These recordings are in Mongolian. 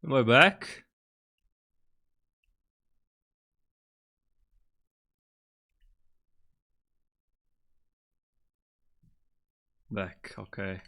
Am I back? Back, okay.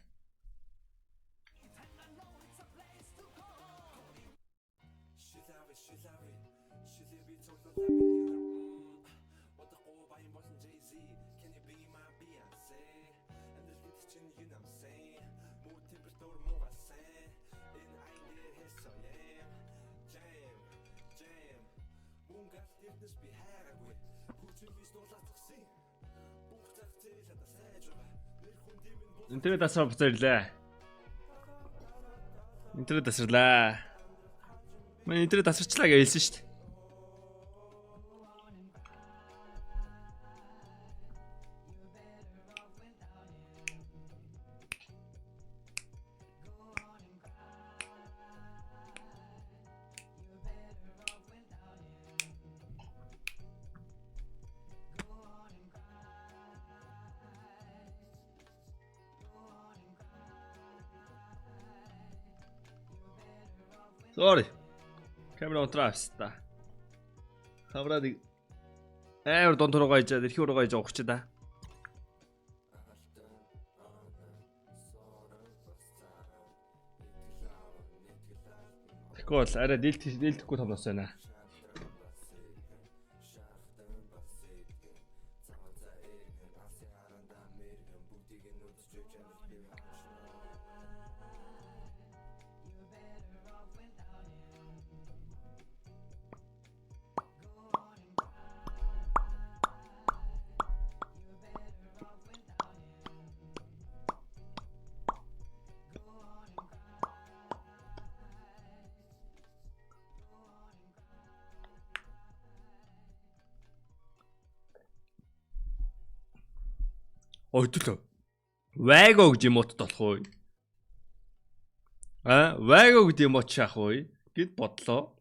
Интернет асар буцаа ирлээ. Интернет асарлаа. Манай интернет асарчлаа гэж хэлсэн шүү дээ. Sorry. Камера унтраа авсан та. Камераа нэг амар дунд руугаа ижаад эрхий руугаа ижаа ухчих та. Тэгэхгүй бол арай дийлдэхгүй том нас байна. Ойдлоо. Ваго гэж юм уут болох уу? А, Ваго гэдэг юм уут шахах уу? Гэд бодлоо.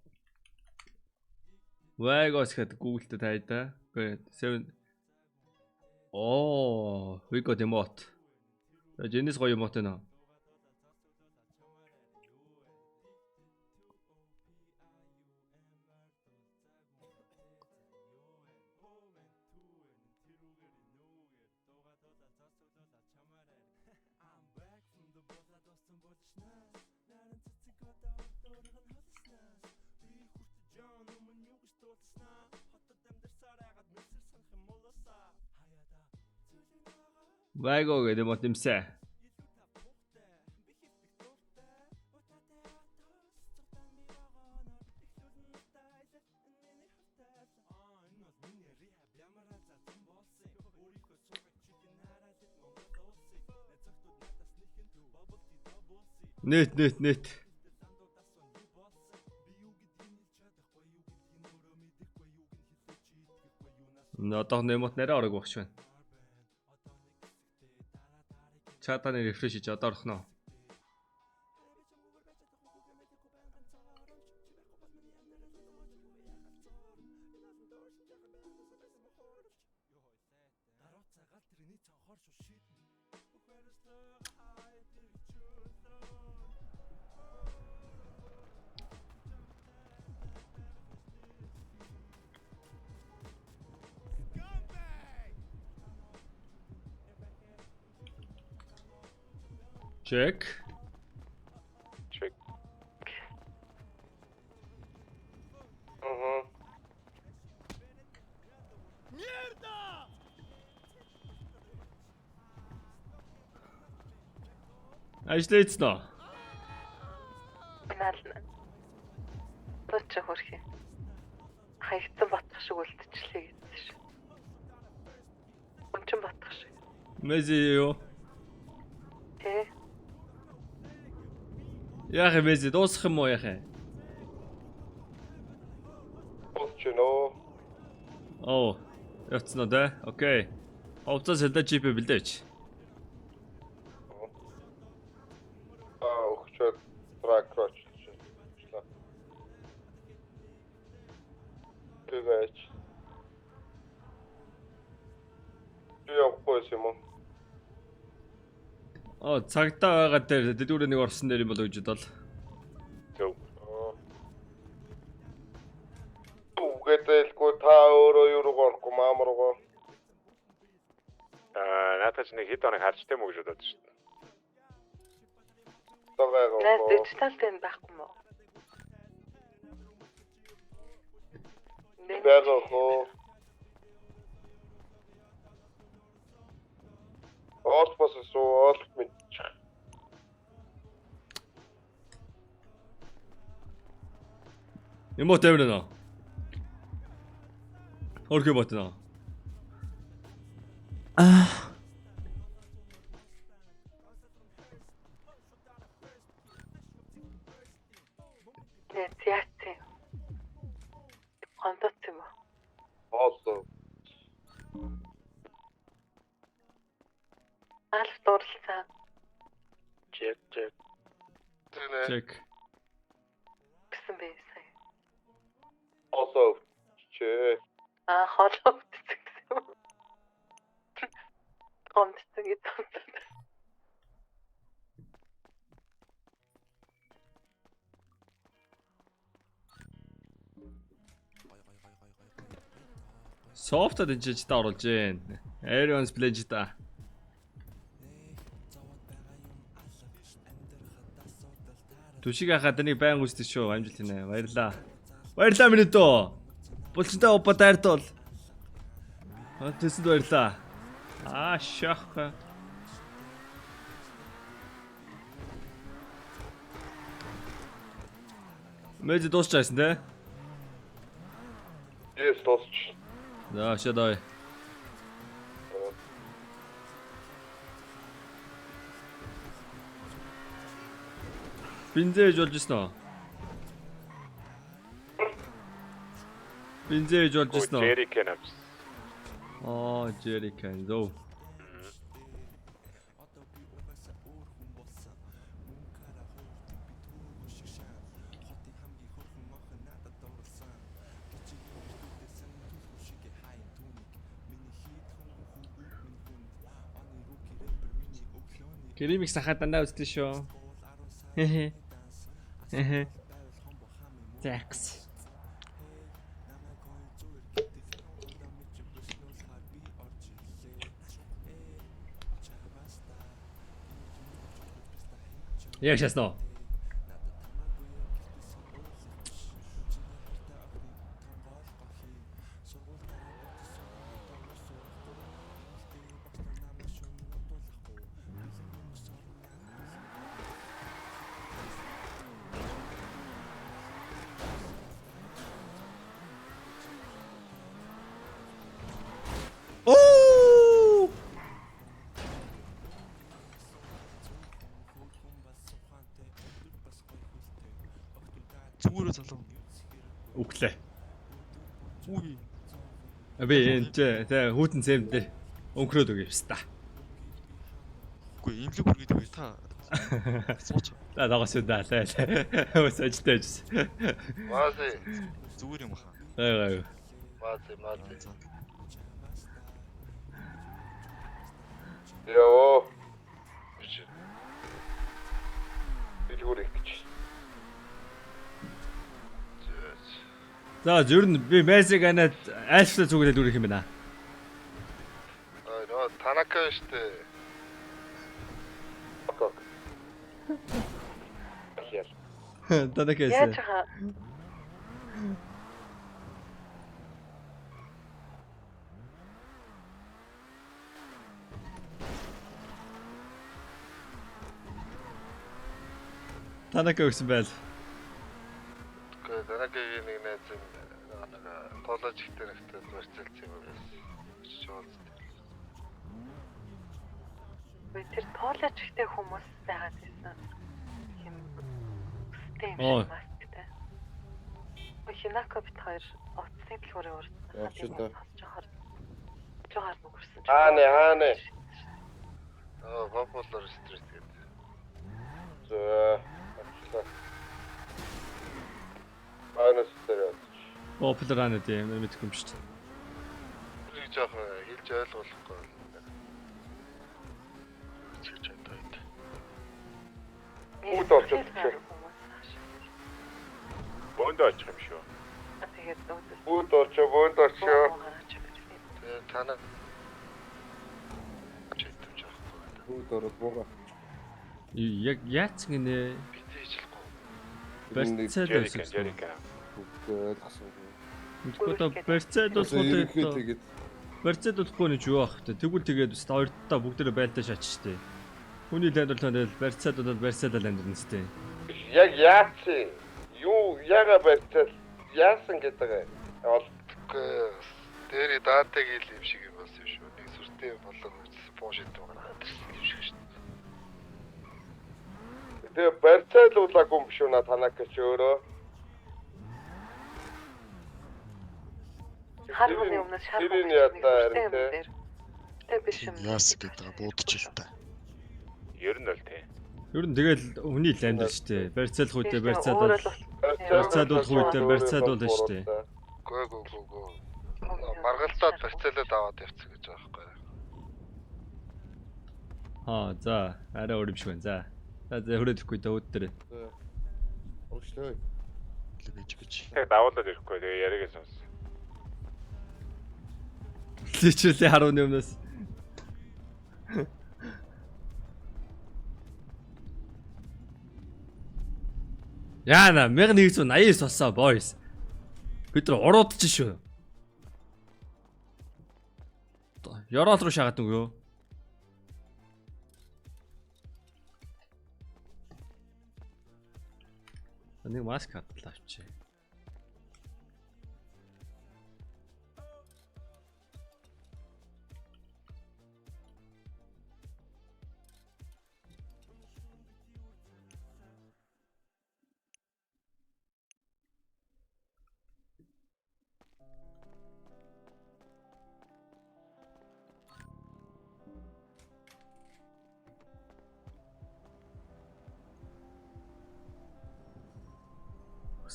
Вагос гэхэд Google дээр тая да. Үгүй 7. Оо, we got emote. За Женис гоё emote нэ. Ваго гэдэг emote юмсаа. Нэт нэт нэт. Одоо нэмот нарай орог багш байна. Чатаны рефреш хийж одоо орох нь. Check. Check. Угу. Ажиллаж нөө. Наална. Тууч хөрхи. Хаягдсан батх шиг үлдчихлээ гэсэн шин. Өнчин батх шиг. Мэзи юу? Тэ. Яах юм Мэзи дуусах юм уу яах юм? Болчихно. Оо. Явцсан уу те? Окей. Хувцас сэлдэ чип бэлдээч. Аа, өгчөөд трак рочлоо. Тэгээд би явахгүй юм уу? Оо, цагтаа байгаа дээр дэлгүүрээ нэг орсон дээр юм болоо гэж бодвол. Зөв. Аа. орохгүй маам руугаа. Аа наадах чи нэг хэд хоног харж тэм үү гэж бодод шүү дээ. Догоо. Найз дижитал дээр байхгүй мó? Байгаа хоо. Оол бас суу оол мэдчих. Эмо 때문에 나. 어떻게 봤더나. 아. Найз яац юм? Гомдоц юм уу? Хоолоо. Алф дурлцсан Чек чек. Тэнэ Чек. гэсэн бэ сая. хоолоо өвчээ. Аа хоолоо өвдсөн гэсэн юм. Гомдсон гэж сонссон. Софтод энэ ч та оруулж гин. Everyone's play та. Түшиг хахад энийг байн гүйцэтгэж шүү. Амжилт хийнэ. Баярлаа. Баярлаа миний дөө. Булчинтай опа дайртуул. Тэсэнд баярлаа. Аа шах. Мэдээ дуусчихсан те. Yes дуусч. За шадой. Бензин ээж болж ирсэн үү? Бензин ээж болж ирсэн үү? Джерикен авсан. Аа, Jerrycan зөө. Керамик сахаа дандаа үздэг шүү. Хэ хэ. Закс. Яг шаснаа. Оо! Зүгээрээ залуу. Үглээ. Үгүй. Би энэ ч тэ хүүтэн сэм дээр өнхрөөд өгье та. Үгүй имлэг хүргээд үгүй та. Сууч. За дагаас даа лээ. Өөс ажилтаа ажилласан. Мази. Зүгээр юм хаа. Гай гай. Мази мази. За. Йоо. Дэлгүүр их гэж. За зөв нь би Мессиг анаад айлчлаа зүгэлээд үрэх юм байна. Аа нөө Танака штэ. Окей. Ял. Танакээс. Яаж хаа? Танака өгсөн байл. Гэхдээ Танакагийн нэг найз нь нэг тоолож ихтэй нэгтэй барьцаалсан юм байсан. Очиж уулздаг. Үгүй тэр тоолооч ихтэй хүмүүс байгаад байсан. Хим үстэй юм Ой. шиг масктай. Үгүй Хинако бит хоёр утасны дэлгүүрийн урд Явчих та. жохор жохор нүгэрсэн. Хаана хаана? Аа, Popular Street гэдэг. За, авчлаа. Манас дээр явчих. Popular ана тийм мэдэхгүй юм шүү дээ. Тэрийг жоохон хэлж ойлгохгүй байна. Чиг чадаад. Бүгд орж ирчих. Бөөндөө очих юм шүү. Тэгээд үүдээс Бүгд орчоо, бүгд орчоо. гарч ирэх. Танаа чийдэж байгаа байхгүй. Бүгд ороод бууга. Яг яац гинэ? Битээ хийжлэхгүй. Барьцаал Жерика, байсан. Жерика. Бүгд ойлгосон. Мэдгүй одоо барьцаал Одоо ерөнхий болохгүй тэгээд барьцаал болохгүй нь юу аах вэ? Тэгвэл тэгээд бас хоёртоо бүгдээрээ байлдаа шаач штэ. Хүний л амьдрал тэгэл барьцаал бол барьцаал амьдрна штэ. Яг яац юу яга барьцаал яасан гэдэг бол Үгүй дээрээ даатаг ил юм шиг юм болсон юм шүү. Нэг сүртэй юм болоо буу шийдвэр гаргаад ирсэн юм шиг шүү. тэгээ барьцаалуулаагүй юм шүү на танака ч өөрөө. Хар хүний өмнөөс шар Тэр хүн нь ядаа харин те. дээр. Тэ биш юм. Яасан гэдэг буудаж л та. Ер нь бол тий. Ер нь тэгэл хүний л амьдрал штэ. Барьцаалах үедээ барьцаал Өөрөө л Барьцаалуулах үедээ барьцаалуулна штэ. Гөө гөө гөө гөө. Маргалдаад барьцаалаад аваад явцсан гэж байгаа байхгүй. Аа за арай өөр юм шиг байна. За. За за хүрээд ирэхгүй да үүд дээр. Урагшлаа. Л бэж бэж. Яг давуулаад ирэхгүй. Тэгээ яриагаа сонс. Личэлийн харуулны өмнөөс. Яна 1189 болсон boys. Бид нар уруудчих шүү. Ёроол руу шагаад нүгөө юу? Нэг маск хадлаа авчи.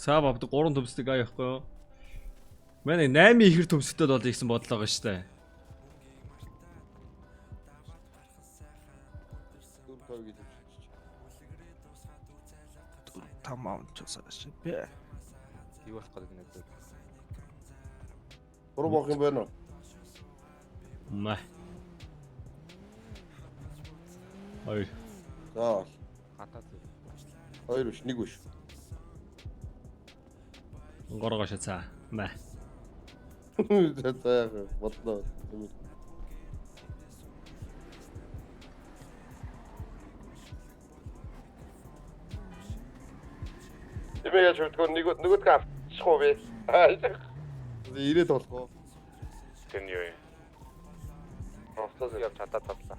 Сав авдаг 3 төмсдөг аяа яахгүй юу? Манай 8 ихэр төмсгдөд болъё гэсэн бодлоо байгаа шүү дээ. 4 5 гэж хэлчих. 4 5 аунчсаа шиг бэ. Юу болох гэдэг нэ. 3 бох юм байна уу? Маа. Хоёр. За бол. Хатаа зү. 2 биш, 1 биш. Горгоо шацаа. Маа. За за яах вэ? Бодлоо. Тэмээ яаж өгдгөө нэг нөгөөдгөө авчих уу би? Ирээд болохгүй. Тэр нь юу юм? Авцаас Явж чадаад татлаа.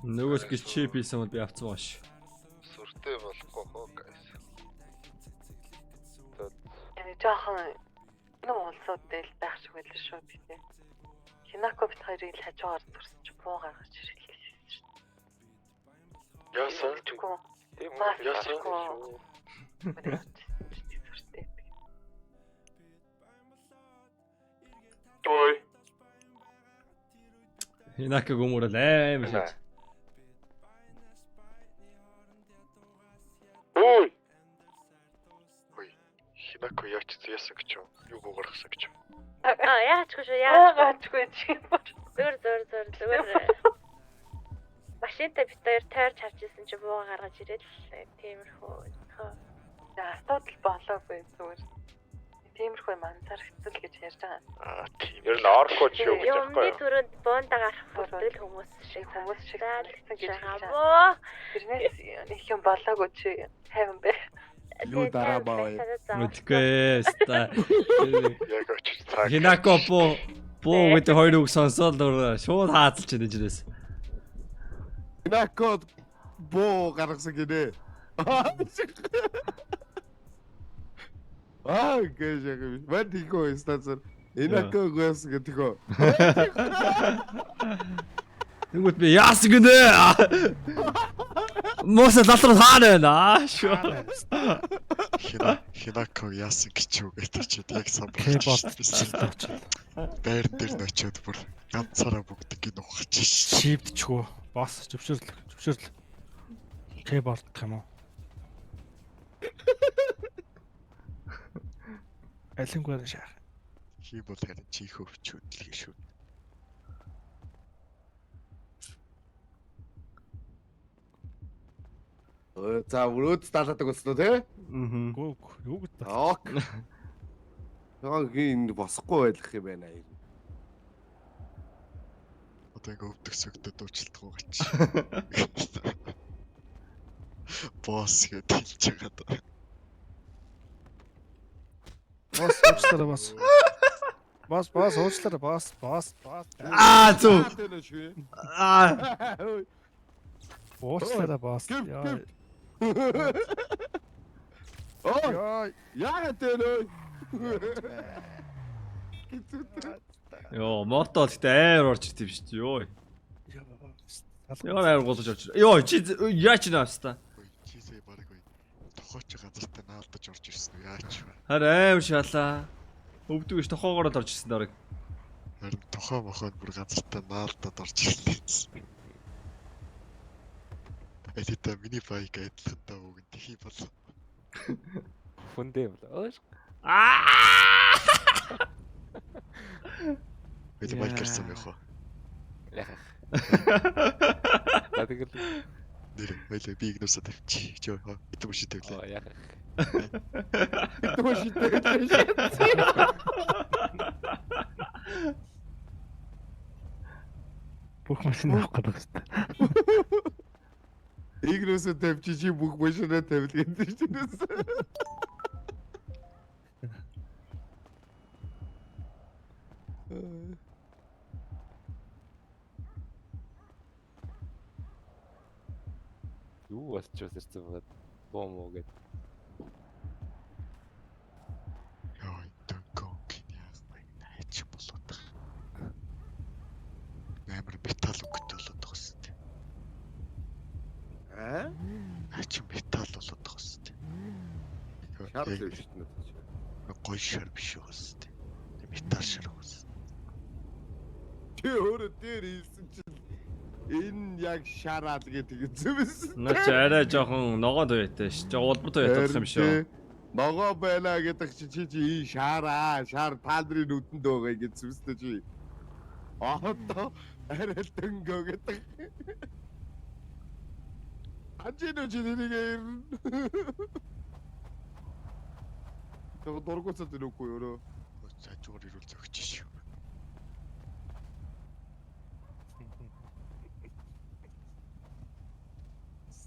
Нөгөөс гэж чип хийсэн бол би авцсан бааш. Сүртэй болохгүй хоо guys. Яг жоохон нүм улсууд дээр л байх шиг байлаа шүү би. Хинако бит хоёрыг л хажуугаар зурсч буу гаргаж ирлээ шүү дээ. Яасан? Тийм Маск үү? Яасан? шүү. Сүртэй. Ой. Хинака гүмөрөл амар шаач. Ой. Ой. Хинако яач яасан гэж юу? Юу буугаргасан гэж юу? Аа яач шүү яач. Яагаачгүй чи юм. Зөөр зөөр зөөр зүгээр. Машинтай бит хоёр тойрч харж исэн чи бууга гаргаж ирээд л тиймэрхүү. Хөө. За асуудал болоогүй зүгээр. Тиймэрхүү юм анзаарчихсан гэж ярьж байгаа. Аа тийм. Ер нь оркод шүү гэж Юмны аахгүй юу? түрүүнд буунда гарах хүртэл хүмүүс шиг Хүмүүс шиг санагдал санагдсан гэж гэж хэлж байгаа боо. Тэрнээс нэг юм болоогүй чи тайван бэ. Юу дараа баа вэ? Мэдгүй ста. Яг очиж цаг. Хинако буу буу гэдэг хоёр үг сонсоод л шууд хаацалж байна жинээс. Хинако боо гаргасан гинэ. Аа гэж яг юм. Мэн тийхөө стацар. Хинако гүйс гэдэг. Тэгвэл би яасан гинэ? Моса лалруу хаана байна? Аа шүү. Хинако яасан гэж юу гэдэг чи яг Keyboard самбарч. Байран дээр нь очиод бүр ганцаараа бүгдийг нь ухаж шээ. Чипдчихгүй. Босс зөвшөөрлө. Зөвшөөрлө. Keyboard гэх юм уу? Алингүй шаах. Хий бол харин чи их өвчүүдлээ шүү. За өрөөд даалгадаг болсон уу те? Аа. Гүү юу гэдэг. Ок. Энэ босхгүй байх юм байна. Одоо ингээ өвдөх сүгдээ дуучлахгүй гач. Босс гэж хэлж байгаа даа. Босс уучлаарай босс. Босс босс уучлаарай босс босс босс. Аа зүг. Аа. Уучлаарай босс. Яа. Оо. Яагаад вэ нөө? Йоо, мото гэхдээ амар орж ирд юм шүү дээ. Йоо. Йоо амар гулж орж. Йоо, чи яач нэ авста. Чи сая бараг ой. Тохооч газартай наалдаж орж ирсэн үү? Яач вэ? Харин амар шалаа. Өвдөг ш тохоогоор л орж ирсэн дараг. Харин тохоо мохоод бүр газартай наалдаад орж ирлээ. Элита миний байк адилхантай үг нь тхий бол. Хүндээ юм л. Өөш. Аа! Би байк ирсэн байх уу? Яхах. За тэгэл Нэр хоёлаа би игнүүсээ тавьчих. Жоо хэдэн машин тавилаа. оо яхах. Хэдэн машин тавилаа. Бүх машин авах гэдэг шүү дээ. Игнүүсээ тавьчих чи бүх машинаа тавил гэдэг чинь. Юу болчихвол ирсэн байгаад буу муу гэд. Йоо, дөнгөн яах вэ? Хайч болоод байгаа. Амар металл өнгөтэй болоод байгаа шүү дээ. Аа? Хайч металл болоод байгаа шүү дээ. Шар л биш үү? Гой шар биш байгаа шүү дээ. Металл шар байгаа шүү. Чи өөрөө дээр хийсэн чинь энэ яг шараал гэдэг юм байсан. Наа чи арай жоохон ногоон туяатай ш. Жоо улбар туяатай болох юм шүү. Ногоо байна гэдэг чи чи чи ий шараа шар та нарын нүдэнд байгаа гэсэн юм чи. Одоо арай л дөнгөө гэдэг. Ажиг чи нэг юм. Тэр дургуцад нүггүй өөрөө. Хажуугаар ирүүл зөгч шүү.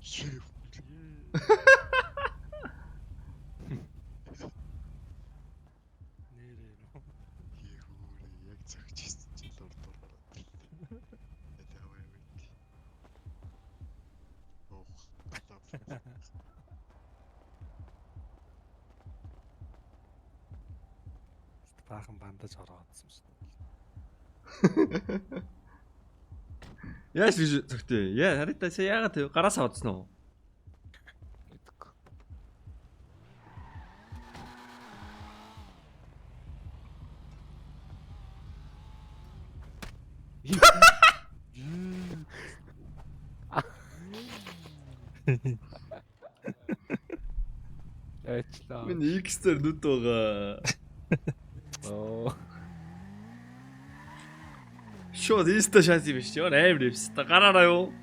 Шив. Нэрээ. Хийхүүрээ яг зөгчсөн чи л урд ороод. Это аваа юм. Ох. Баахан бандаж ороодсон шүү дээ. Яаж гэж зөгтөө? Яа, харин та яагаад вэ? Гараас авдсан уу? Мэдгүй. Яачлаа. Миний X дээр нүд байгаа. Оо. Шууд инста шанс юм биш. Ямар амар юм шүү. Гараараа юу?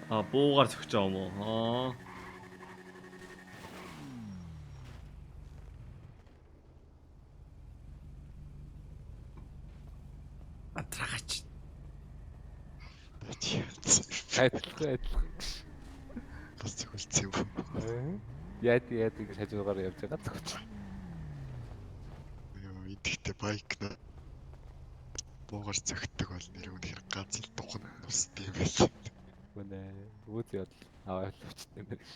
А буугаар зөгч байгаа юм уу? Аа. Атраагач. Адилхан адилхан. Бас зөвхөлцсөн юм. Яад яад гэж хажуугаар явж байгаа зөгч. Йоо, идэхтэй байк нэ. Буугаар зөгтдөг бол нэр үнэхэр ганц л духан нусд юм байл. Үнэ. Үүз явдал аваад явчихсан юм байна гэж.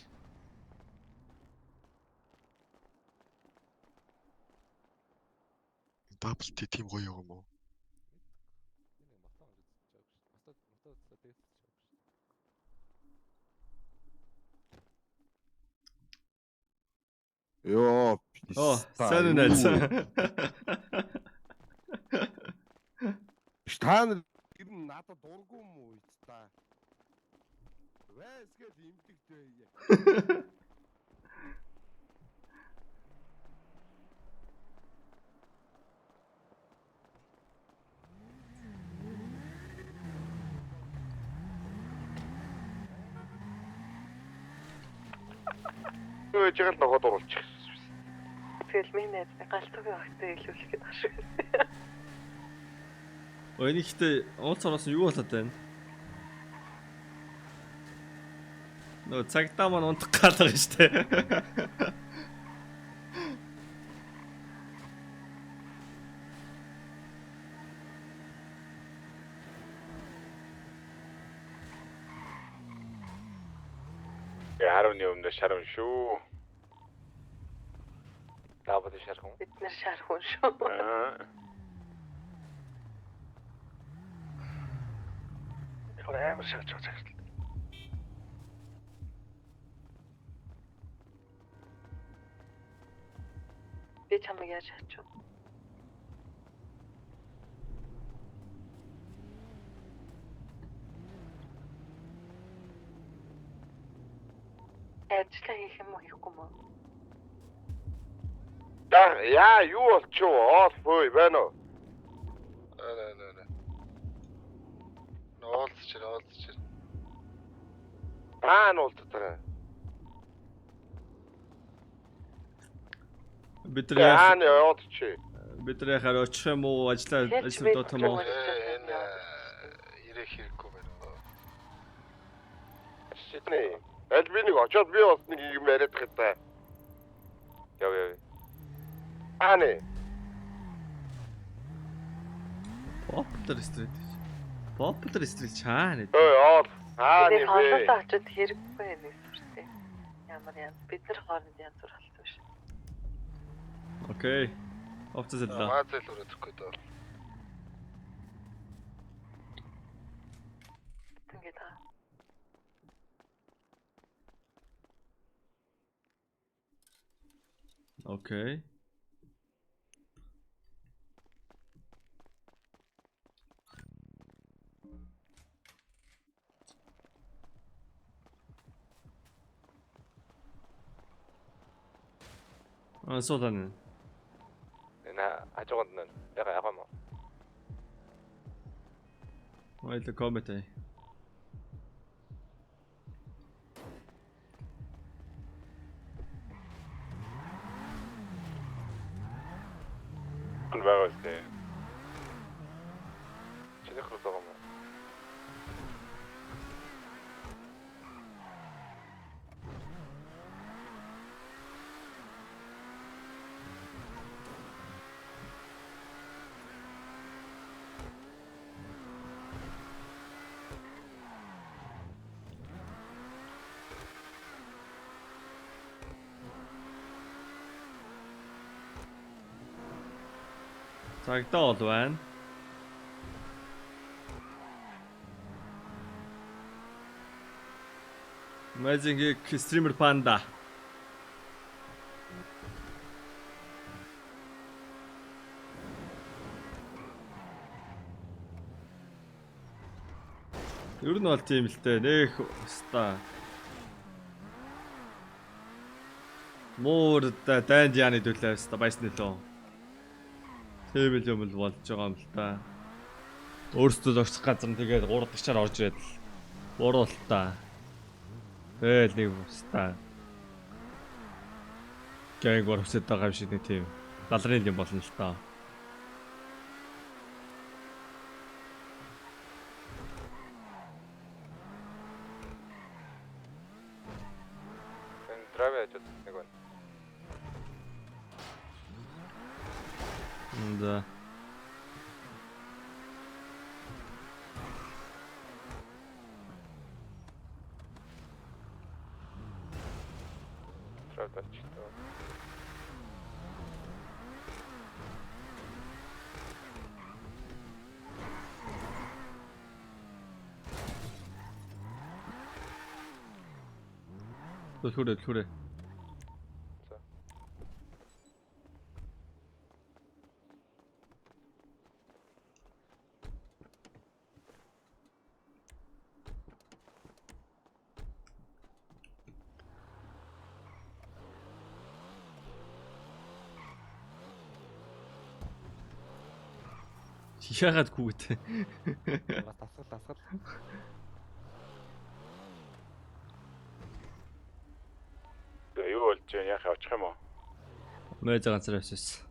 Дабл Т тийм гоё юм уу? Йоо. Оо, сайн уу найз. Биш та нар ер нь надад дургүй юм уу та? Вэсгээл имдэгтэй. Юу гэж л ноход оруулчих. Тэгэл миний найз галтуугийн багтаа илүүлэх гээд байгаа шүү. Өө энэ ихтэй уулз ороос нь юу болоод байна? Нөө цагдаа маань унтах гал байгаа шүү дээ. Тэгээ 10-ны өмнө шарам шүү. Даабад шархан. Бид нар шархуун шүү. Аа. Амар шарж байгаа цагт. Би чамайг яаж шарч вэ? Ажиллаа хийх юм уу хийхгүй юм уу? Яа, юу болчихов? Оол бой байна уу? Нэ нэ нэ. Уулзч уулзч. Та нь уулзах байгаа. Бид нар яах Яа нь яваад чи. бид нар яхаар очих юм уу? Ажиллаа Хэлж ажил дуудах юм уу? Энэ ирэх хэрэггүй байна. Нэ. Аль би нэг очоод би бас нэг юм яриад байх та. Яв яв. Аа нэ. Popular Street. Popular Street чаана. Ой оол. Аа Бид нэ бэ. хоолойтой очиод хэрэггүй нэг сүртэй. Ямар янз бид нар хооронд янз бүр болсон биш. Окей. Овцос л. Маазэл өрөөдөхгүй дөө. Ингээд аа. Окей. Аа суудан. Энэ хажууганд нь яга яга мó. Ойло коммент. Энэ байгаа үстэй. Чинийх рүү байгаа мó. Цагдаа бол байна. Amazing Streamer Panda. Ер нь бол тийм л дээ. Нэх өста. Муур дайнд яаны төлөө өста байсан нөлөө. Тийм л юм л болж байгаа юм л та. Өөрсдөө зогсох газар нь тэгээд 3 дахьчаар орж ирээд л буруу л та. Тэгэл нэг өста. Гэнг орсод байгаа юм шиг нэг тийм лалрын юм болно л та. Энэ драйв хажууд нэг байна. Да. Драйв дачтай. Түлхүүрээ түлхүүрээ. За. Яагаад гүгэт? Бас дасгал дасгал. За юу болж байна? Яах очих юм уу? Мэж ганцаар явчихсан.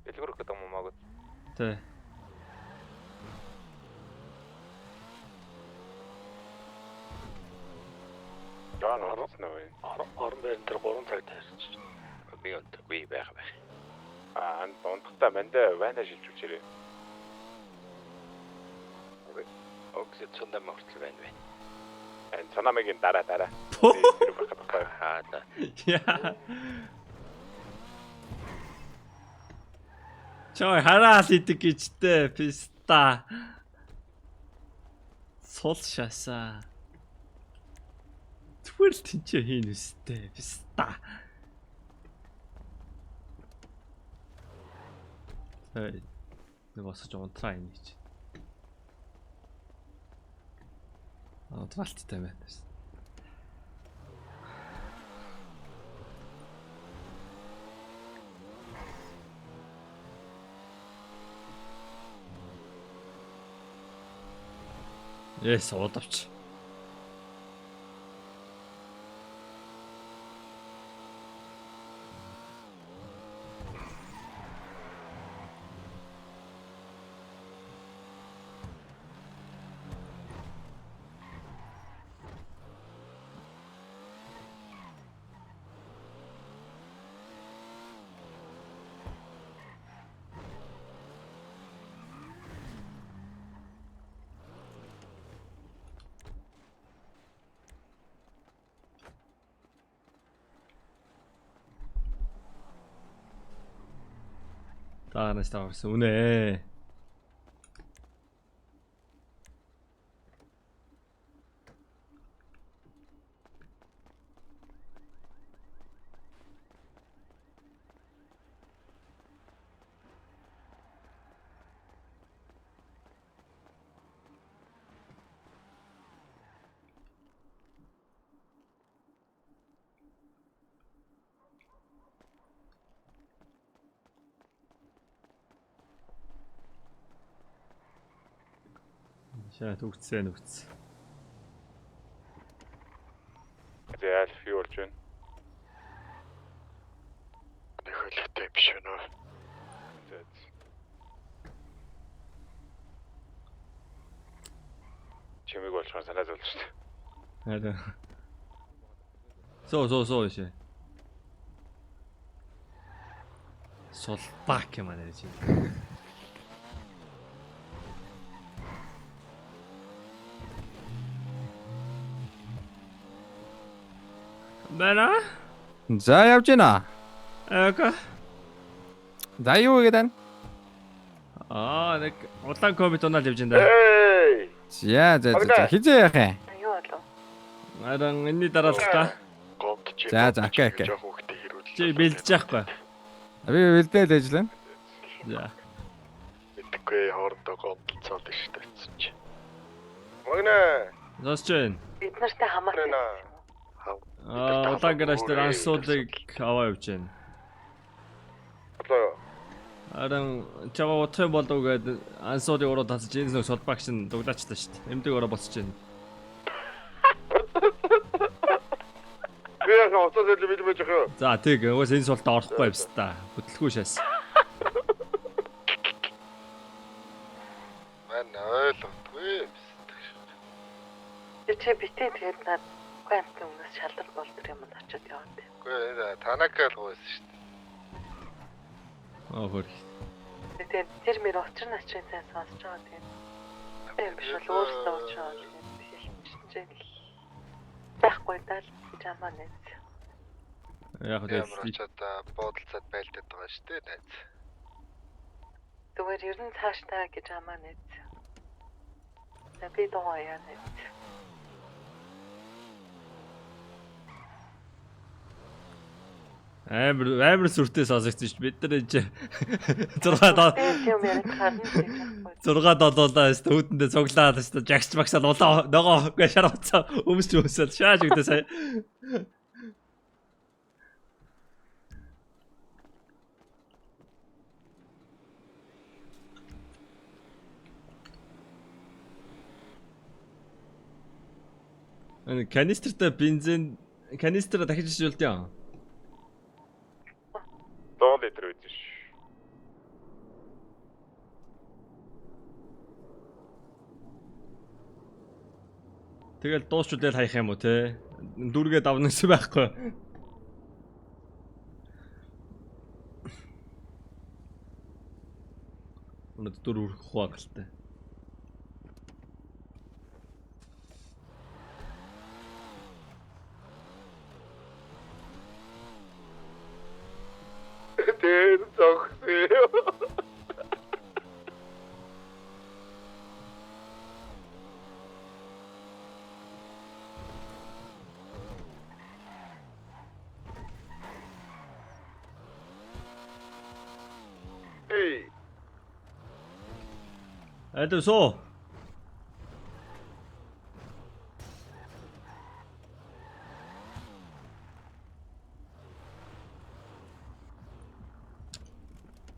Дэлгүүр гэдэг юм уу магад. Тэ. Жон орсон уу? Орон байран дээр 3 цаг тайрч. Би унтахгүй байх байх. Аа, унтахтаа мандаа вайна шилжүүлээрэй. Окс цундам хүртэл байна байна. Энэ цунамигийн дараа дараа. Тэр байх байхгүй. Аа за. Яа. Чой хараал идэг гэжтэй писта. Сул шасаа. Зүгээр л тэнцээ хийн өстэй писта. Эй. Нэг босож унтраа энэ гэж. Аа, унтраалттай байна. Yes, удавч. Таараас таварсан үнэ. За төгцсөн нүгц. За альф юу болж байна? Нэг хөлөгтэй биш үү? За. Чимэг болчихоор санаа зовлоо шүү дээ. Харин. Соо соо соо шээ. Сулбак юм аа чи. Бэна? За явж гинэ. Эка. За юу гэдэг вэ? Аа нэг улаан комит унаал явж байна да. За за за хизээ яах юм? Юу болов? Харин энэний дараа л та. Гомд чи. За за окей окей. Чи бэлдэж яахгүй. Би бэлдээд ажиллана. За. Мэдхгүй хоорондоо гомдолцоод шүү дээ гэсэн чи. Магна. Сонсч байна. Бид нартай хамаатай. Аа улаан гараж дээр ансуулыг аваа явж байна. Болоо. Харин чамаа утах юм болов гээд ансуулыг уруу татаж энэ нэг сулбагч нь дуглаачлаа шүү дээ. Эмдэг ороо босч байна. Би яг уцаас илүү бэлэн байж байгаа. За тэг угаас энэ султаа орохгүй явсан та. Хөдөлгөө шээс. Мань ойлгохгүй. Чи битээ тэгээд над үгүй амтны өмнөөс шалдар болдор юм очиод яваад. Үгүй энэ Танака л гойсон шүү дээ. Аа хөр. Тэгээд тэр мэр учир нь очин сайн сонсож байгаа тэгээд. Тэр биш бол өөрөөсөө уучраа тэгээд хэлчихэж л байхгүй даа л гэж амаа нэз. Яг Ямар очиод буудалцаад байлдаад байгаа шүү дээ найз. Зүгээр ер нь цаашдаа гэж амаа нэз. За би дуу яа нэз. Амар амар сүртэй сонсогдсон шүү дээ. Бид нар энэ 6 7 юм яриад харна гэж байхгүй. 6 7-лаа өстө хүүтэндээ цуглаад өстө жагч багсаад улаан ногоо гэ шар уцаа өмсч өмсөөл шааж өгдөө сая. Энэ канистртай бензин канистра дахиж ижүүлдэг юм. 100 литр үйдэн ш. Тэгэл дуусчулэл хаях юм уу те? Дүүргээ давна гэсэн байхгүй. Өнөөдөр дүр өргөх хувагалтай. Тэр зогссон. Эй, Айдав суу.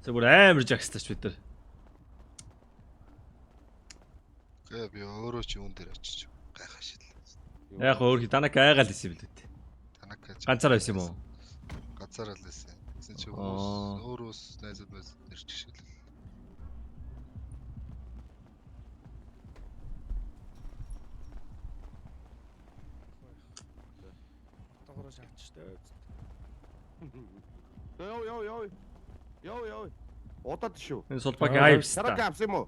Тэ бүр амар жагстач бид нар. Гэ би өөрөө ч юун дээр очиж гайхашил. Яг өөр Танака айгаал исэн юм л үү. Танака Ганцаараа байсан юм уу? Ганцаараа л байсан. Тэгсэн чи Аа. хүмүүс өөрөөс найзууд найз ирж гişэл. Одоогоор шаач штэ. Йоо йоо йоо. Йоо ёо. Удаад шүү. Энэ сулбаг айвс Карака та. авсан юм уу?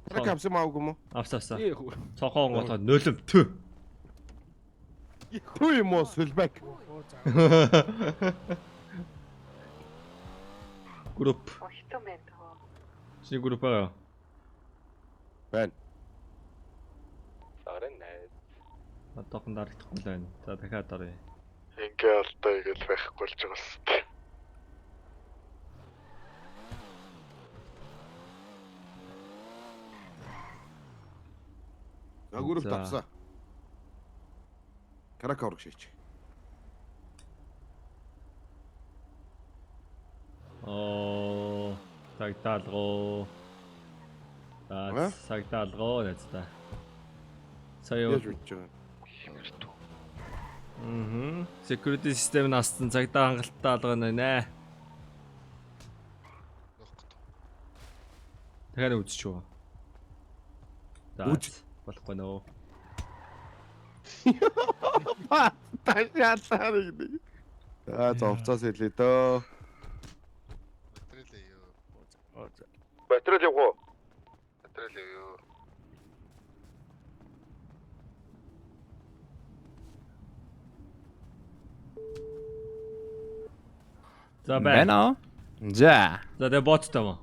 Карака авсан юм аагүй юм уу? Авса авса. Цохоо онгойлгоо нөлөм тө. Хүү юм уу сүлбэк. Оо за. Групп. Хитэн байна дөө. Чиний групп байгаа юу? Байна. Сарын найз. Одоохон дарагдахгүй л байна. За дахиад оръё. Ингээ алдаа гэж байхгүй болж байгаа юм. За групп За. авсан. Карака ураг шээч. Оо, цагдаалгоо. За, Аа? цагдаалгоо найздаа. Сая Яаж үдж байгаа юм? Мм. Security system нь ассан цагдаа хангалттай алгана нэ. Дахиад нэг үзчих үү? За. Үз. Болохгүй нөө. Ба ташаалаа гэдэг. За за уцаас хэлээ дөө. Материал юу? Материал явах уу? Материал юу? За бай. Байна уу? За. За тэгээ боттой юм уу?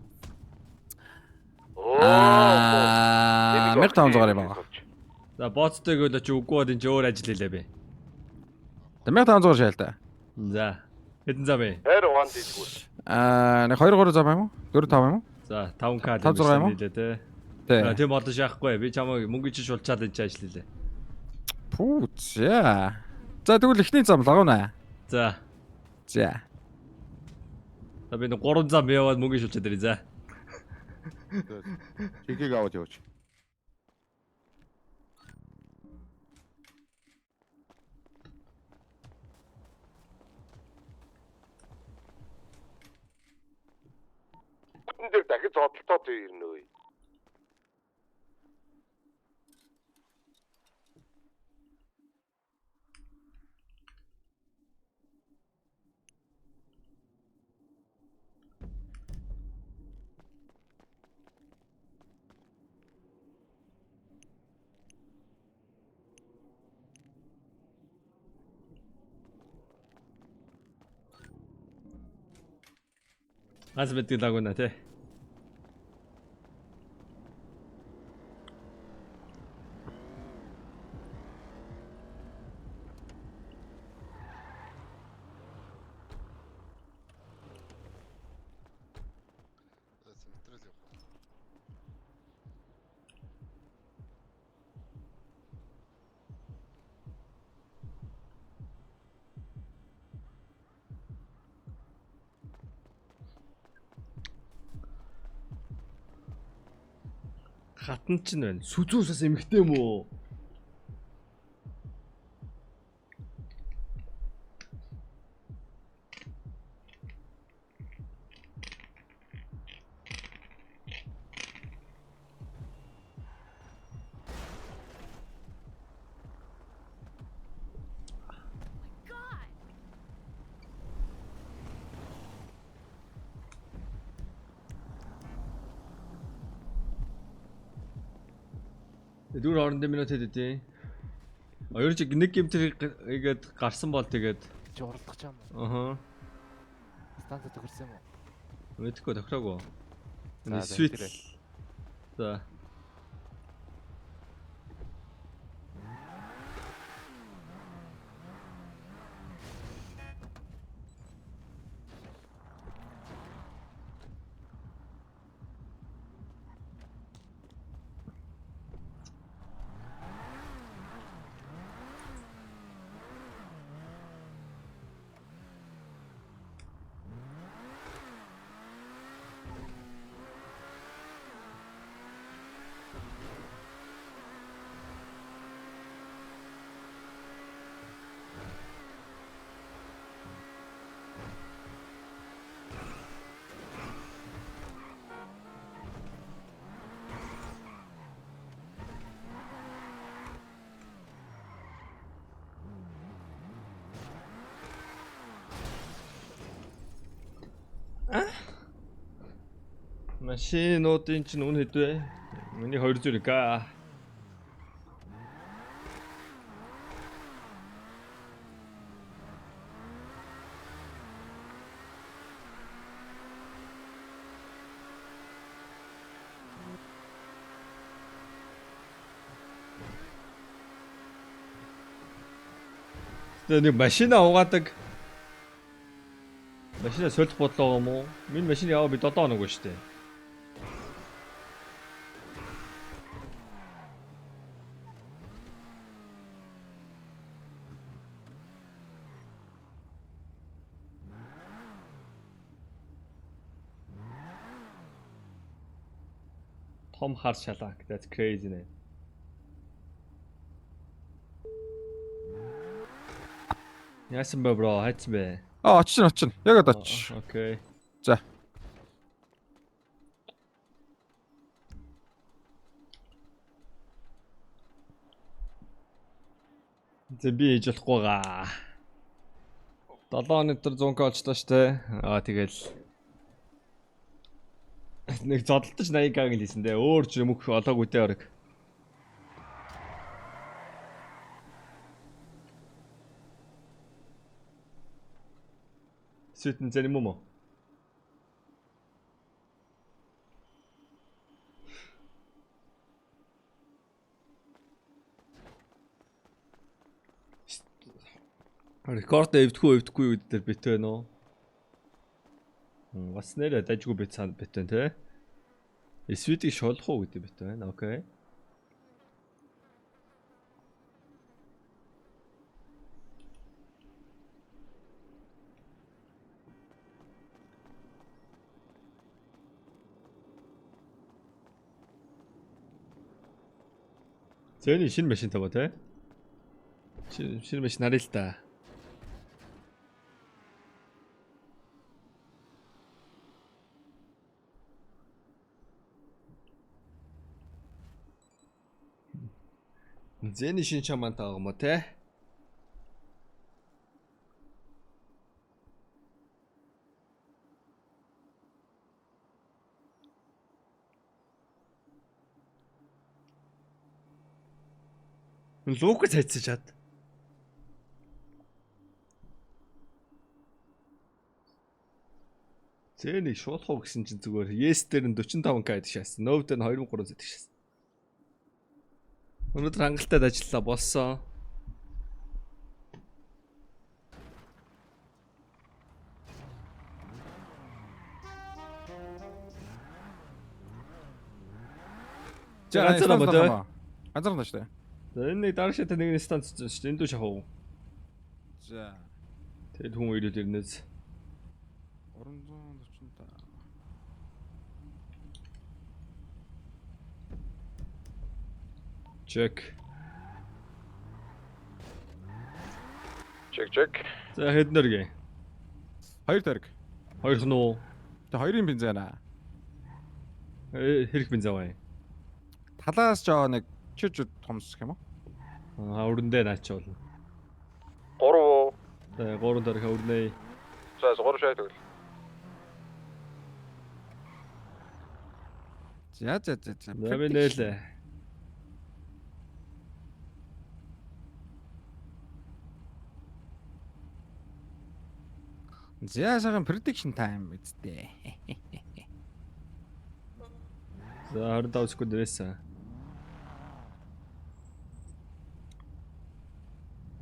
Аа, 1500 юм байна. За боттой гэвэл чи үгүй бол энэ чи өөр ажил хийлээ бэ. 1500 шаал та. За. Хэдэн зам бэ? Хайр угаан дийдгүү. Аа, нэг 2 3 зам юм уу? 4 5 юм уу? За 5К 5 6 юм уу? нийлээ те. Тий. Аа, Тийм олон шаахгүй. Би чамайг мөнгө чиж шулчаад энэ чи ажил хийлээ. Пүү за. За тэгвэл эхний зам лагуuna. За. За. За би нэг 3 зам яваад мөнгө шулчаад ирье за. Чигийг аваад явууч. Бүтэн дээр дахиж зодтолтоод ирнэ өө. Ганц мэддэг лагуна те. Материал явах уу? Хатан ч нь байна. Сүзүүсээс эмхтэй юм уу? Дүүр хоорондын минут хэд хэдий? Хоёр чиг нэг гимтэр игээд гарсан бол тэгээд Чи уралдах юм уу? аха Станц тохирсон юм уу? мэдхгүй тохироогүй. За, за, Свит. тэр. За. Машинуудын чинь үн хэд вэ? Миний 201 к. Тэгээ нэг машина угаадаг. Машина солих бодлоо юм уу? Миний машин яваа би 7 хоног байна шүү дээ. Том хар шалаак. That's crazy нэ. Яасан бэ бро? Хайцсан бэ? Аа очиж очиж. Яг од очиж. Окей. За. Зэ би ээж болохгүй гаа. 7 хоног дотор 100к олчлоо штэ. Аа тэгэл нэг зодолтож 80к гэл хийсэн дээ. Өөр ч юм мөх олоогүй дээ орог. Сүтэн зэн юм уу? Рекорд эвдэхгүй эвдэхгүй юу гэдэг бит байна уу? Бас нэрэ дажгүй бит санд бит байна те. Свитийг шолох уу гэдэг бит байна. Окей. Зэний шинэ машин таваа те. Шинэ машин харъя л да. Зэний шинэ чамаан тааг юм уу те? Лукас хайцсан чад. Зэнийг шуулах уу гэсэн чинь зүгээр Yes дээр нь 45к гэдэг шаасан. No дээр нь 2300 гэдэг шаасан. Өнөөдөр хангалттай ажиллалаа болсон. За ганцаар юм уу, те? Ганцаар нь шүү дээ. За энэ нэг дараа шатаа нэг станц шүү дээ. Энд дүү шахав уу? За. Тэгэл хүн ирээд ирнээс. 345. Check. Чек чек. За хэд нэргээ? Хоёр тойрог. Хоёр хон уу? Тэ хоёрын бензин аа. Э, Хэрэг бензин аваа. Талаас жоо нэг чиж томсох юм уу? Аа өрөндөө наач болно. 3 уу? За гурван дөрөх өрнөө. За 3 шай тэгвэл. За за за за. За би нээлээ. За сайхан prediction time үсттэй. За 25 секунд байсан.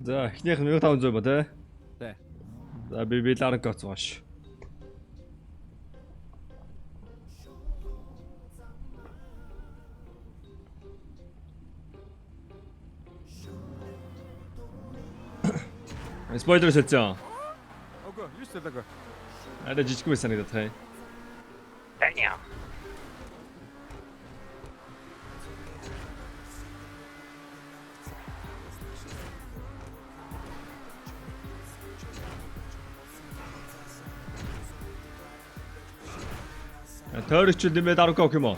За эхнийх нь 1500 ба те. Тэ. За би ларанк авсан баш. Спойлер хэлсэн. Үгүй, юу ч төлөөгүй. Арай жижиг байсан санагдах юм. Таня. Тойрогч нэмээд 10к өгөх юм уу?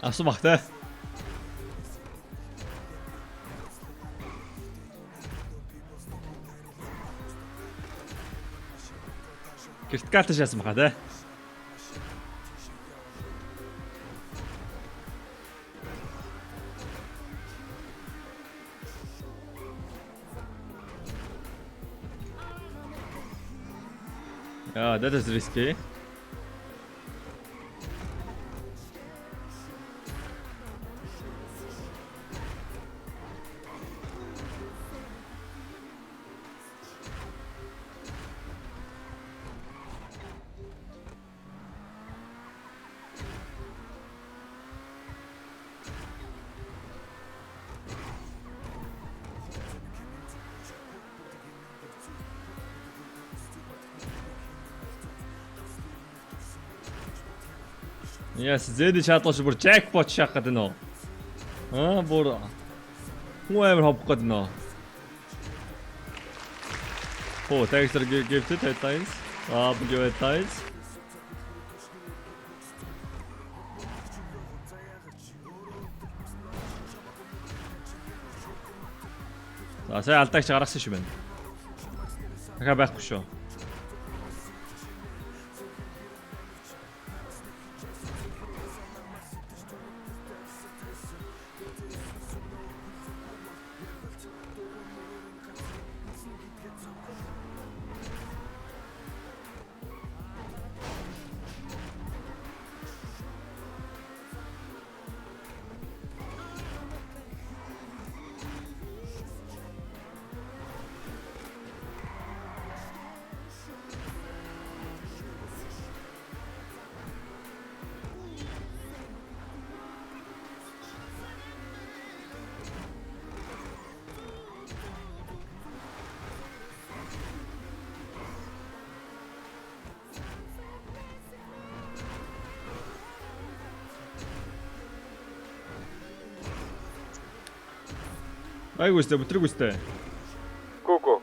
Авсан бах те. Критикалтай шаасан баха те. Yeah, that is risky. Yes, зэдэ шаадлаач бүр jackpot шаах гэдэг нөө. Аа бүр хүн амар ховох гэдэг нөө. Oh, thanks for the gifted headlines. W headlines. За сая алдаагч гаргасан шүү байна. Дахиад байхгүй шүү. Айгуу сте, бүтрэг үстэй. Гүү гүү.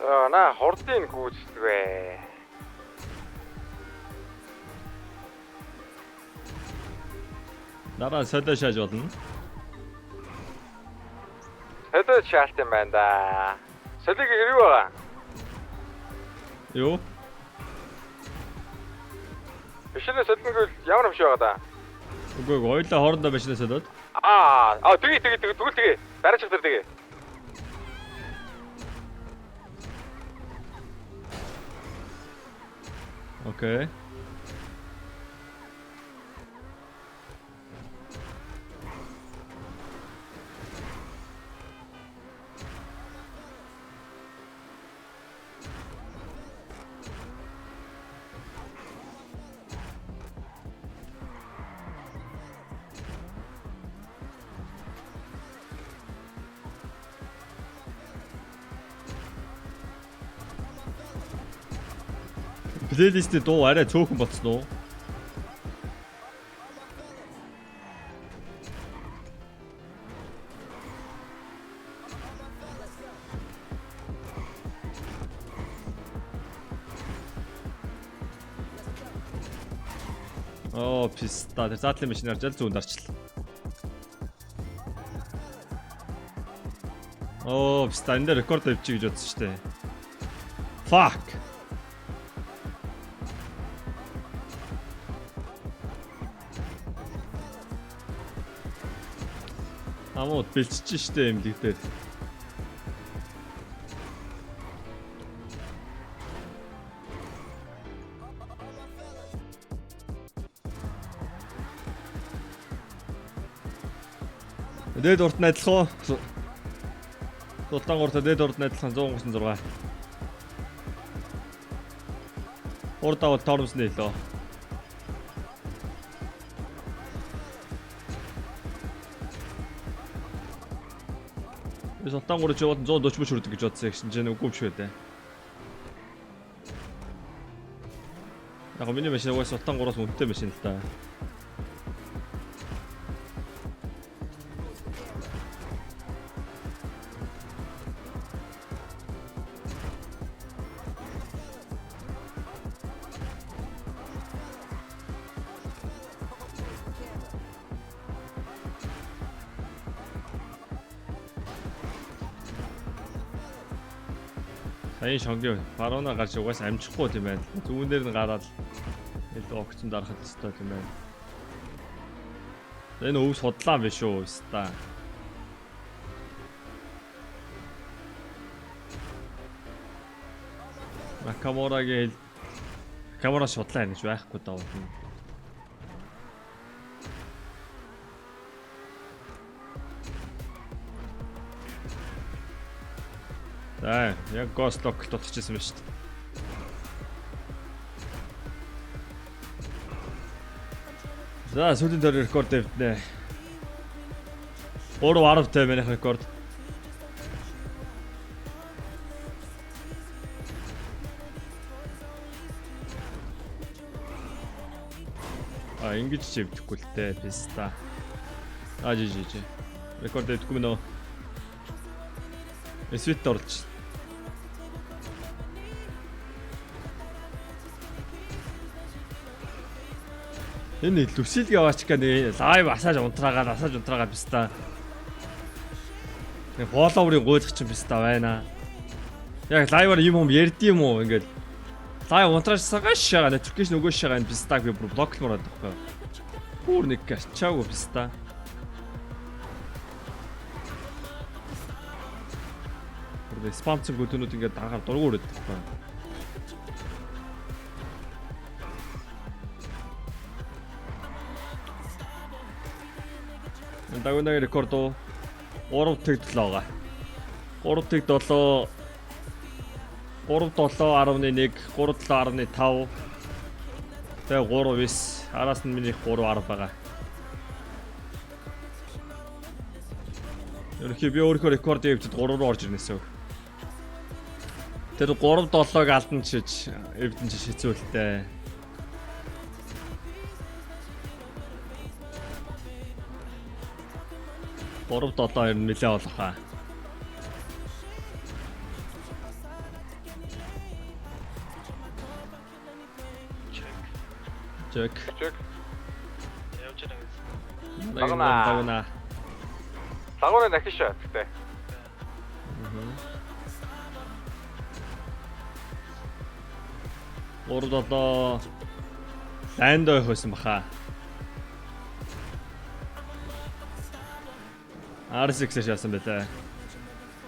Аа на хурдын гүйцэтгэв. Дараа солио шааж болно. Солио шаалт юм байна да. Солиг хэрэг байгаа. Юу? Машинаа солиногүй ямар юм шиг байгаа да. Үгүй ээ, хоёулаа хоорондоо машинаа солиод. Аа, тэгээ тэгээ тэгээ тэгвэл тэгээ. Дараачих дээр тэгээ. Окей. Плейлистийн дуу арай цөөхөн болцсон уу? Оо, писта. Тэр заадлын машин харж ал зүүн дарчлаа. Оо, биста энэ дээр рекорд авчих гэж бодсон шүү дээ. Fuck. Амууд бэлчиж штэ эмнэлэг дээр. Дээд урт нь адилхан уу? Султан гуртаа дээд урт нь адилхан 136. Урд авал тормоз нээлөө. Би Султан гурч яваад 140 мөч хүрдэг гэж бодсон гэсэн чинь үгүй юм шиг байлаа. Яг миний машин угаас Султан гураас үнэтэй машин л та. Саяын шонгийн барууна гарч угаас амжихгүй юм байна. Зүүнээр нь гараад илүү огцон дарах ёстой юм байна. Энэ өв судлаа биш үү өста. Накамурагийн Накамура судлаа гэж байхгүй даа. За, яг Ghost Lock дутчихсан байна шүү дээ. За, сүүлийн дөрөв рекорд эвднэ. 3.10 тавь манийх рекорд. А, ингэж ч эвдэхгүй л дээ, писта. А, жи жи жи. Рекорд эвдэхгүй мөн үү? Свит орлож. Энэ Люсиль яваачка нэг лайв асааж унтраагаад биста. Нэг фолловерын гуйлах чинь биста байна. Яг лайваар юм ярьд юм уу ингээд лайв унтраачсагаа шагаа notification өгөөш шагаа энэ бистаг би бүр блоклмоор байдаг байхгүй. Бүр нэг ачаагүй биста. Бүр спамцсан гүтэнүүд ингээд дагаар дургу өрөөд байхгүй. Дагунагийн рекорд 3.7 байгаа. 3.7 3.7.1 3.7.5 тэгээ 3.9 араас нь миний 3.10 байгаа. Ерөнхий би өөрийнхөө рекордыг эвдэд 3 руу орж ирнэ гэсэн үг. Тэр 3.7-ыг алдан чиж эвдэн чи хэцүүлтэй. Гурав долоо ер нь нэлээ болох аа. Check. Check. Явж байгаа гэсэн. Дагна. Дагна. Лагууна нахиш гэтээ. Гурав долоо ланд ойх байсан баха. R6-ээр шаасан байлаа.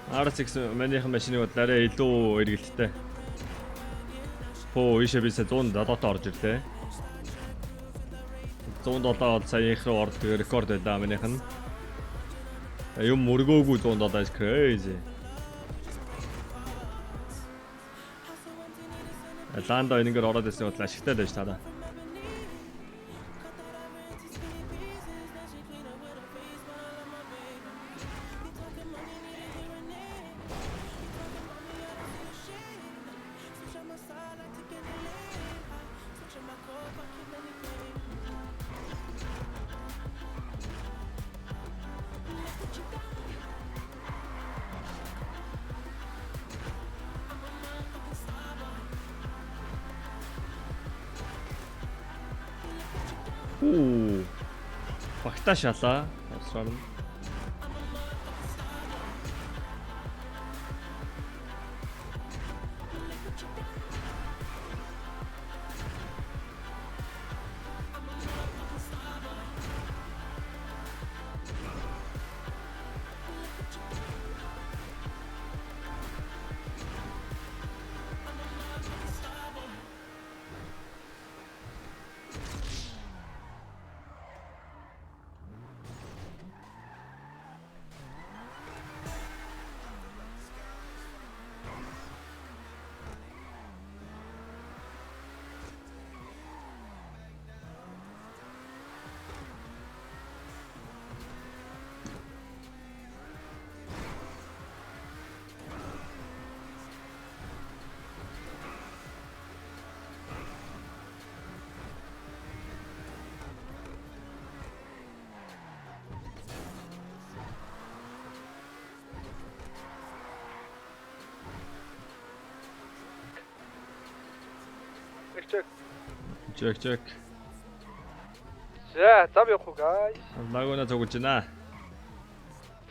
R6 манийхан машиныг бол арай илүү эргэлттэй. Хөө ийшээ бисээ 107-т орж ирлээ. 107 бол сая их рүү ордог рекорд байлаа манийх нь. Юм мөргөөгүй 107 is crazy. Ландо энэгээр ороод ирсэн бол ашигтай л байж таараа. Багтаа шалаа. Осроор нь. Check. Check check. За, зам явах уу guys? Лагуна цуглаж байна.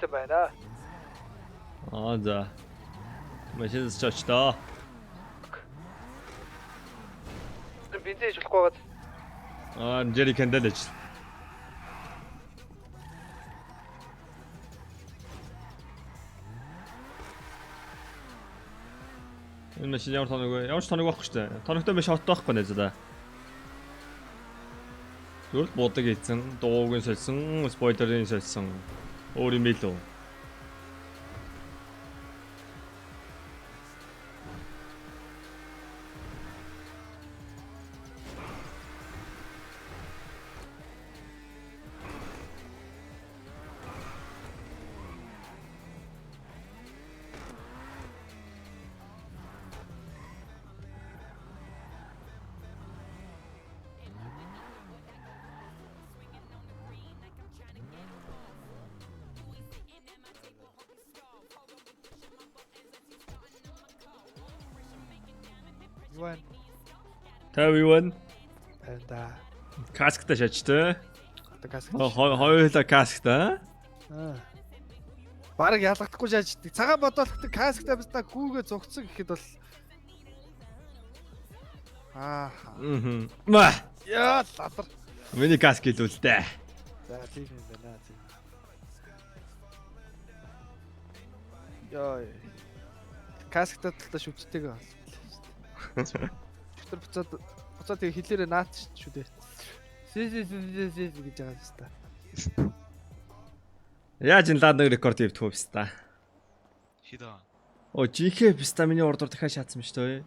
Зэ байна. Аа за. Машинаас ч очлоо. Бензин хийж болохгүй байгаад. Аа, Jerry Candle ажил. Энэ машин ямар тоног вэ? Ямар ч тоног байхгүй шүү дээ. Тоногтой машин хот байхгүй нэ заа. Зүгээр л буудаг хийцэн, дууг нь сольсон, спойлерын сольсон. Өөр юм илүү. Юу байна? 51 Тань да. касктай шажтай. Одоо каск. Хоёулаа касктай. Аа. Бараг ялгахдаггүй шааждаг. Цагаан бодоолохтой касктай баста хүүгээ зугцсан гэхэд бол аа. Мм. Ма. Яа лалар. Миний каск илүүлтэй. За тийм юм байна тийм. Йой. Касктай талдаа шүвчтэйгээ болчихлоо. Өчтөр буцаад буцаад тэгээ хилээрээ наац шүү дээ. Си си си си си гэж байгаа юм та. Яаж энэ лад нэг рекорд хийвдэх вэ пста? Хид аа. Оо жинхэнэ пста миний урд дахиад шаацсан шүү дээ.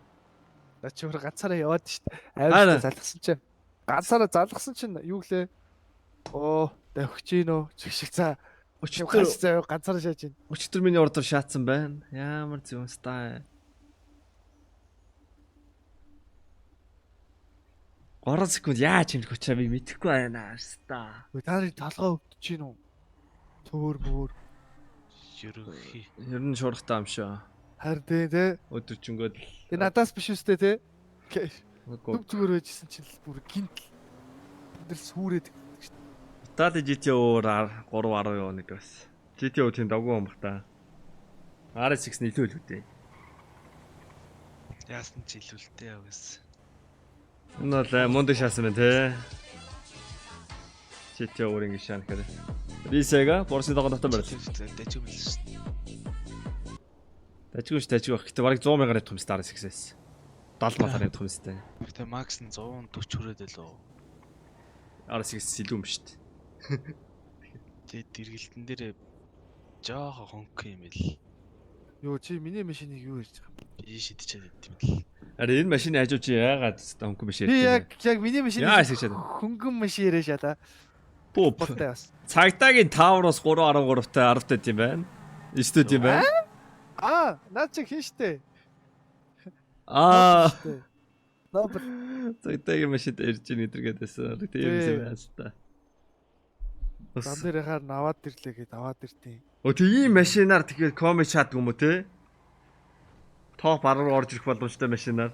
За чи өөр ганцаараа яваад шүү дээ. Ара. Аимшигтай залгасан чинь. Ганцаараа залгасан чинь юу гэлээ? Оо, давхиж гин үү? Чиг шиг за. Өчигдөр Өчтөр заяа ганцаараа шааж гин. өчигдөр миний урд шаацсан байна. Ямар зүн ста. 3 секунд яаж хэмжих учраа би мэдэхгүй байна ста. Өө та нарын толгой өвдөж гин үү? Төөр мөр. Ерөнхий. Ер нь шуурхтай юм шүү. Харин тий тий. Өдөржингөө л Энэ надаас биш үстэй тий. Үгүй. Төв зүгээр байжсэн чинь л бүр гинтл. Бид нар сүрээд Итали GTO 3.10 юу нэг бас. GTO тийм давгүй юм бах та. RSX нь илүү илүү дээ. Яасан ч илүүлтэй яваас. Энэ бол мундаг шаасан байна те. GTO өөр ингэ шаана гэхээр. Рисега Борсын дагуу дотор барил. Дажиг мэл шүү дээ. Дажгүй ш дажгүй байх. Гэтэ бараг 100 мянгаар явах юм шүү RSX-ээс. 70 малаар явах юм шүү дээ. Гэтэ Макс нь 140 хүрээд байлоо. RSX илүү юм шүү дээ. Тэгээд дэргэлтэн дээр жоохон хөнгөн юм бэл. Юу чи миний машиныг юу ярьж байгаа юм? Би шидчихэд байт юм бэл. Ари энэ машины хажуу чи яагаад хөнгөн биш Би ярьж яг яг миний машиныг Яа шиг шал. хөнгөн машин яриа шалаа. Пуп. Болтой бас. Цагдаагийн Taurus 3.13-тай 10-тай тийм байна. 9-тэй тийм байна. Аа, наад чи хин штэ. Аа. Нобл. Цагдаагийн машинд ирж ийн гэдэргээд байсан. Тийм юм байна л та. Зам дээр хаар наваад ирлээ гэд аваад иртий. Өө тэг ийм машинаар тэгэхээр комик шатдаг юм уу те? Топ 10 руу орж ирэх боломжтой машинаар.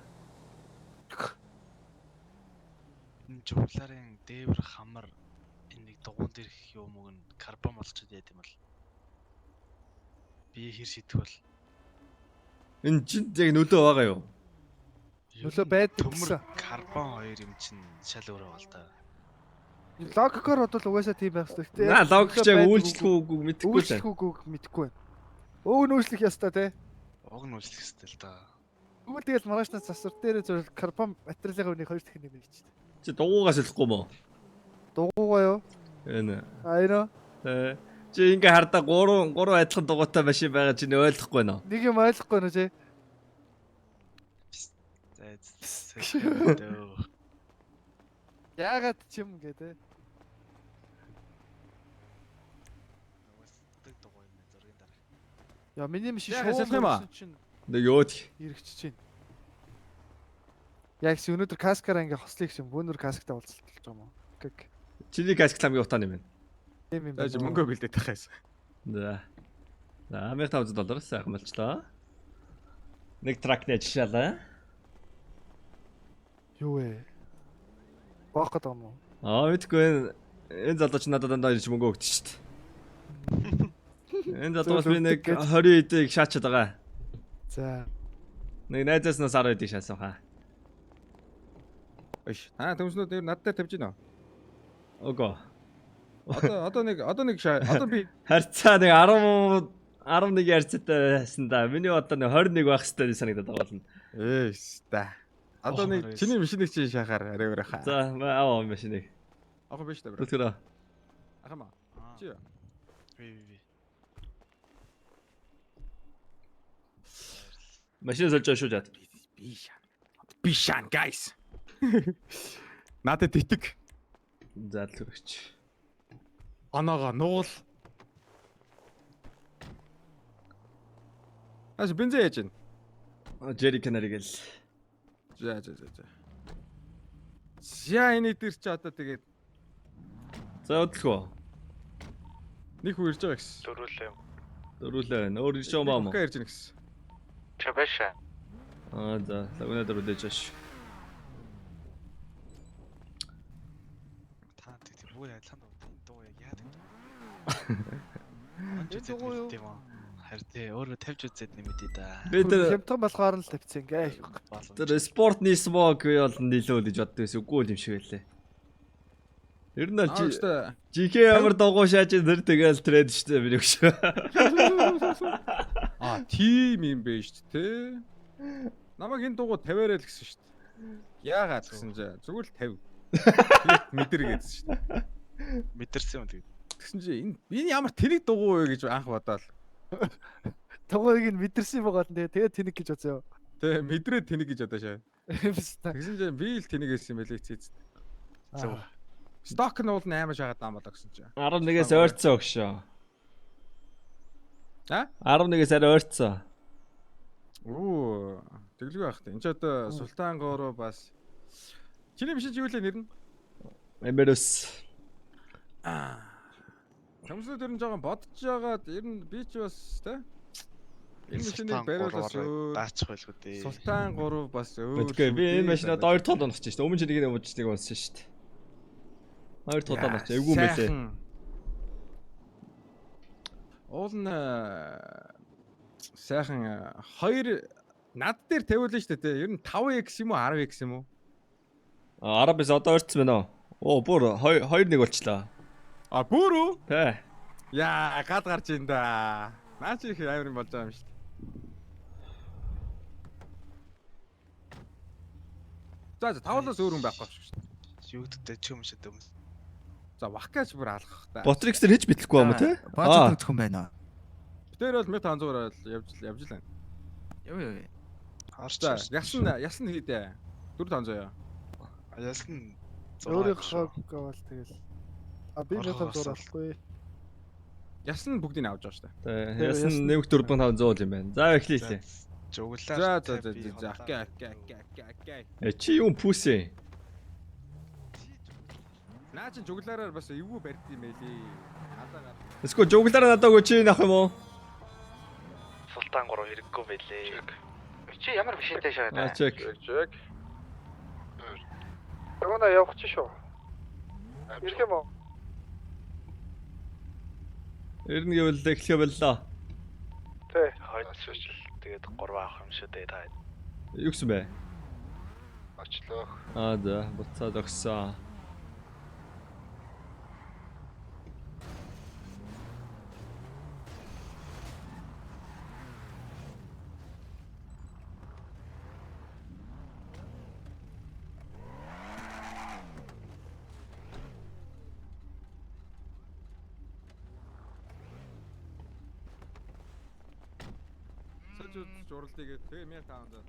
Энэ жугларын дээвэр хамар энэ нэг дугуун дээрх юм уу нь карбон болчиход яд юм бол. Би хэр шидэх бол. Энэ жинд яг нөлөө байгаа юу? Нөлөө байдаг Төмөр гэсэн. карбон хоёр юм чинь шал өөр байгаа л да. Логикоор бодвол угаасаа тийм байх хэрэгтэй. Гэтэ Наа яг логик ч яг нөлөө байдаг үйлчлэх үгүй мэдэхгүй л. Үйлчлэх үгүй мэдэхгүй байна. Өөг нь үйлчлэх ёстой те. Уг нь үйлчлэх ёстой л да. Тэгвэл тэгэл маргааш засвар дээр зөв карбон материалын үнийг хоёр дахин нэмнэ гэж. Чи дугуугаас солихгүй мó? Дугуугаа юу? Энэ. А энэ Тэ. Чи ингээ хардаа 3 3 адилхан дугуйтай машин байгаа чинь ойлгохгүй нөө. нэг юм ойлгохгүй нөө чи. За зөө. Яагаад ч юм гэ те. Уусдаг дугуй юм зургийн дараа. Яа миний машин Яа, шууд солих юм аа? өрсөн чинь Нэг юу гэх. эргэж чинь. Яг ч өнөөдөр каскаараа ингээ хослыг юм. Бөөнөр касктай уулзалт болж байгаа юм уу? Гэг. Чиний каск ламгийн утааны юм байна. Тийм юм За чи мөнгө бэлдээд тах байсан. За. За 1500 доллар сайхан болчлоо. Нэг тракны ажил шалаа. Юу вэ? Боох гэдэг юм уу? Аа мэдгүй энэ залуу чи надад дандаа ирж мөнгө өгдөг шүү дээ. Энэ залуус би нэг 20 эдийг шаачаад байгаа. За. Нэг найзаас нас 10 эдийг шаасан хаа. Иш. Та төмснүүд нэр над дээр тавьж гинөө. Үгүй. Одоо нэг одоо би харьцаа нэг 10 11 харьцаатай байсан да. Миний бодлоор нэг 21 байх хэрэгтэй гэж санагдаад байгаа болно. Ста. Одоо нэг чиний машиныг чи шахаар арай өөр хаа. За аваа машиныг. Ах биш та. Түлхэрээ. Ах юм аа. Чи юу? Би. Машин сольж байгаа шүү жаад. Би шаан. Би шаан guys. Надад итэг. За түлхэрч. Анаага нуул. Аш бензин яаж вэ? Jerry Canary гэл. За. За энэ дээр чи одоо тэгээд За өдлөхөө. Нэг хүн ирж байгаа гэсэн. Дөрүлээ. Дөрүлээ байна. Өөр ирж байгаа юм аа. Окей ирж байна гэсэн. Чабаша. Аа за, лагуна дөрүлээж ааш. Та тэг бүгд адилхан дуу яг яадаг. Энэ дуу юу? Харин тий өөрөө тавьж үзээд нэмэдээ да. Би тэр хямдхан болохоор л тавьсан ингээ. Тэр спортны смог бол нэлөө л гэж боддог байсан. Үгүй л юм шиг байлээ. Ер нь бол GK ямар дугуй шааж тэр тэгэл тренд шүү дээ миний өгш. Аа тийм юм бэ шүү дээ. Намайг энэ дугуй тавиарай л гэсэн шүү дээ. Яагаад гэсэн чи зүгээр л 50. Тэгээд мэдэр гэсэн шүү дээ. Мэдэрсэн юм тэгээд. Тэгсэн чи энэ ямар тэнэг дугуй вэ гэж анх бодоол. Дугуйг нь мэдэрсэн юм байгаа л тэгээд тэнэг гэж бодсон юм. Тэ мэдрээ тэнэг гэж бодоо шээ. Тэгсэн чи би л тэнэг гэсэн юм байлээ эцээ. Зөв. Сток нь уул 8 шагаад наам болоо гэсэн чи. 11-ээс ойрцсон өгшөө. А? 11-ээс арай ойрцсон. Оо, тэглгүй байх та. Энд ч одоо Султан 3 бас чиний машин чи юу лээ нэр нь? Эмерус. Аа. Төмснүүд ер нь жоохон бодож байгаад ер нь би ч бас тэ энэ машиныг бариул бас өөр даачих байлгүй дээ. Султан 3 бас өөр. Мэдгүй би энэ машинад 2 тол унах чинь шүү дээ. Өмнө чинь нэг унж нэг унсан шүү дээ. 2 тол унах чинь эвгүй мэлээ. Уул нь сайхан 2 над дээр тавиулна шүү дээ. Ер нь 5x юм уу 10x юм уу? А 10-аас одоо ойрцсон байна уу? Оо бүр 2 1 болчлаа. А бүр үү? Тэ. Яа, гад гарч ин да. Наа чи их амар юм болж байгаа юм шүү дээ. За тавлаас өөр юм байхгүй шүү дээ. Юу гэдэгтэй ч юм шиг дөм. За вакач бүр алгах та. Ботрикс дээр хийж битлэхгүй юм уу те? Бааз өгөх юм байна уу? Тэр бол 1500-аар явж л байна. Яв. Орч. За ясн хийдэ. 4500 яа. Ясн өөрийнхөө бол тэгэл. А би 1500 болохгүй. Ясн бүгдийг авч байгаа шүү дээ. Ясн 4500 юм байна. За эхлэе. Жуглаар. За. Окей. Чи юм пүсээ? Наа чин жуглаараар бас эвгүй барьд юм байлээ. Надаа гар. Эсвэл жуглаараа надад өгөө чи авах юм уу? Султан 3 хэрэггүй байлээ. Чи ямар машинтай шагаад байна? Чек. Чек. Тэгвэл явах чи шүү. Ирэх юм уу? Ирнэ гэвэл эхлэе боллоо. Тэ. Хойч тэгээд 3 авах юм шүү дээ та. Юу гэсэн бэ? Очлоо. Аа за буцаад өгсөн. Журалдыг тэгээ 1500.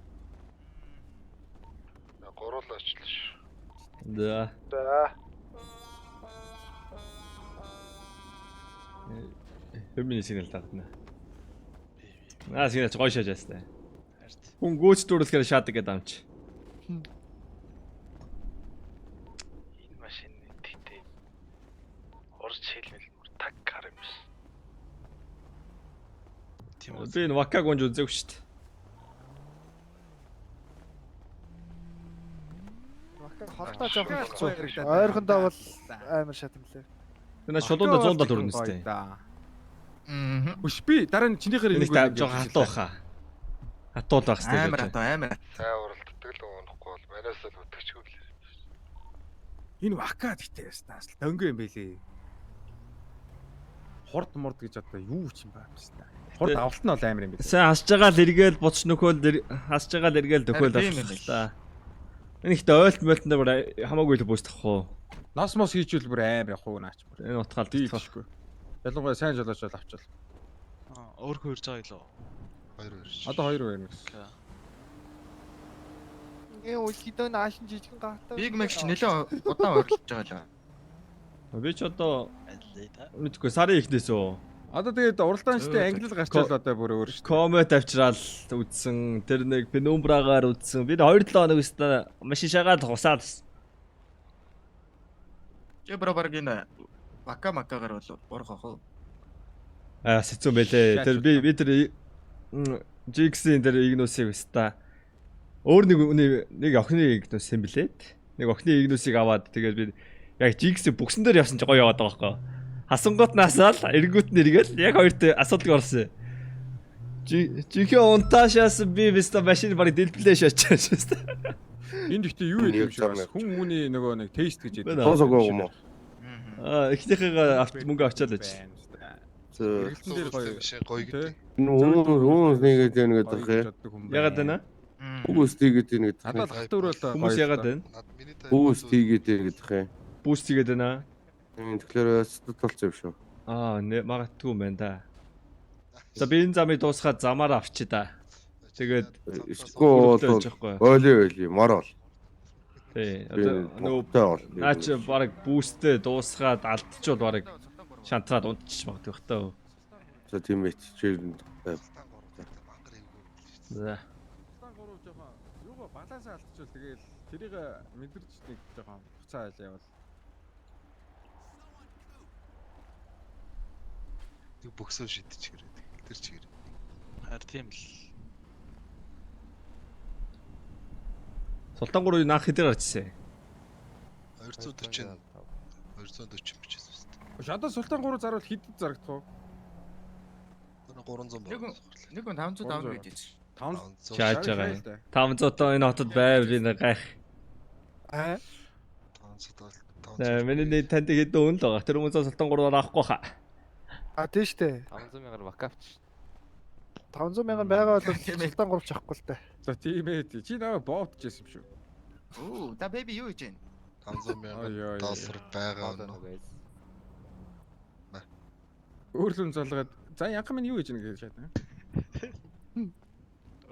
Гурвал очлоо шүү. За. За. Миний сигнал дагна. Аа сигнал ч гоё шааж байсан. Хүн гүйц дүүрэлгээр шаадаг гэдэг амч. Энэ машины тэгтээ урж хэлмэл мөр таг гар юм биш. Тийм үү. Би энэ вакаг унж үзээгүй шүү дээ. Холдоо жоохон хэцүү. Ойрхондоо бол амар шат юм лээ. Тэр наа шулуунда 170 өрнө сте. Өш би дараа нь чинийхээр Энийг та жоохон хатуу баха. Хатуу л байх хэрэгтэй. Амар хатуу амар. Сайн уралддаг л унахгүй бол маниас л өтгөчгүй л. Энэ вака гэхдээ ястаас л дөнгө юм бэлээ. Хурд мурд гэж одоо юу ч юм баа юм. Хурд авалт нь бол амар юм бэлээ. Сайн хасж байгаа л эргээл буцч нөхөөл хасж байгаа л эргээл дөхөөл Харин тийм юм авчихлаа та. Энэ ихтэй ойлт мойлтон дээр бүр хамаагүй л бүүс тах уу. Нос мос хийжүүл бүр амар явах уу наач бүр. Энэ утгаал Дийлшгүй. Ялангуяа сайн жолооч бол авчвал. Өөр хөрж байгаа илүү. Хоёр хоёр. Одоо хоёр хоёр гэсэн. Ингээ үлгийдөө наашин жижигэн гаатай. Big Mac ч нэлээ удаан урилж байгаа лээ. Би ч одоо Аллаа та. мэдгүй сарын ихнээс үү. Одоо тэгээд уралдаанчтай англи л гарчвал одоо бүр өөр шүү. Комет авчраал үдсэн. Тэр нэг пенумбрагаар үдсэн. Би 2-7 хоног өстө машин шагаад хусаад. Чи бро баг энэ вака макагаар бол урах ах уу? Аа сэцэн байлээ. Тэр би тэр GX-ийн тэр игнусыг өстө. Өөр нэг охины игнус юм блээд. Нэг охины игнусыг аваад тэгээд би яг GX-ийн бүксэн дээр явсан чи гоё яваад байгаа байхгүй. Хасангууд насаал эрэнгүүт нь эргээл яг хоёрт асуудалг орсон. Жинхэнэ унтаашаас би бистэ машин барыг дэлбэлээ шаачаа шүү дээ. Энд ихтэй юу гэдэг юм шиг бас хүн хүний нөгөө нэг тест гэж Байна. яддаг. Дуусаагүй юм уу? Аа эхнийхээ мөнгө авчаад байж. Эргэлтэн дээр гоё. Гоё гэдэг. Хүмүүс нэгээд яа нэгээд ах юм. Ягаад байна? Хүмүүс тийгээд яа нэгээд ах. Надад хат өрөөл Хүмүүс ягаад байна? Хүмүүс тийгээд яа нэгээд ах юм. Бүүст хийгээд байна. Тэгэхээр стат болсон юм шүү. Аа магадгүй юм байна да. За би энэ замыг дуусгаад замаар авчи да. Тэгээд Эсвэл байхгүй. Ойли ойли мор бол. Тий. Одоо нөгөө наач бараг бүүстээ дуусгаад алдчихвал бараг шантраад унтчих магадгүй бах таа. За тийм ээ чи. За. Султан гурав жоохон юугаа балансаа алдчихвал тэгээл тэрийг мэдэрч нэг жоохон буцаа айл явал. Нэг бөксөө шидчихэрээ. Тэр чигээр. Харин тийм л. Султан гурав наах хэдээр гарч ирсэн. 240 240 бичсэн шүү дээ. Өш одоо Султан гурав зарвал хэдэд зарагдах вэ? 300 Нэг нэг хүн 500 авна гэж хэлсэн. 500 Шааж байгаа юм. 500 тоо энэ хотод байв би нэг гайх. Аа. 500 За миний нэг танд хэдэн үн л байгаа. Тэр хүмүүс Султан гурваар авахгүй хаа. А тийм штэ. 500 мянгаар вака авчих. 500 мянган байгаа бол Султан гурав ч авахгүй л та. За тийм ээ. Чи намайг боовдчихсэн юм шүү. Оо, та бэби юу хийж байна? 500 мянган доллар байгаа нь. Өөрлөн залгаад за янхан минь юу хийж байна гэж шатна.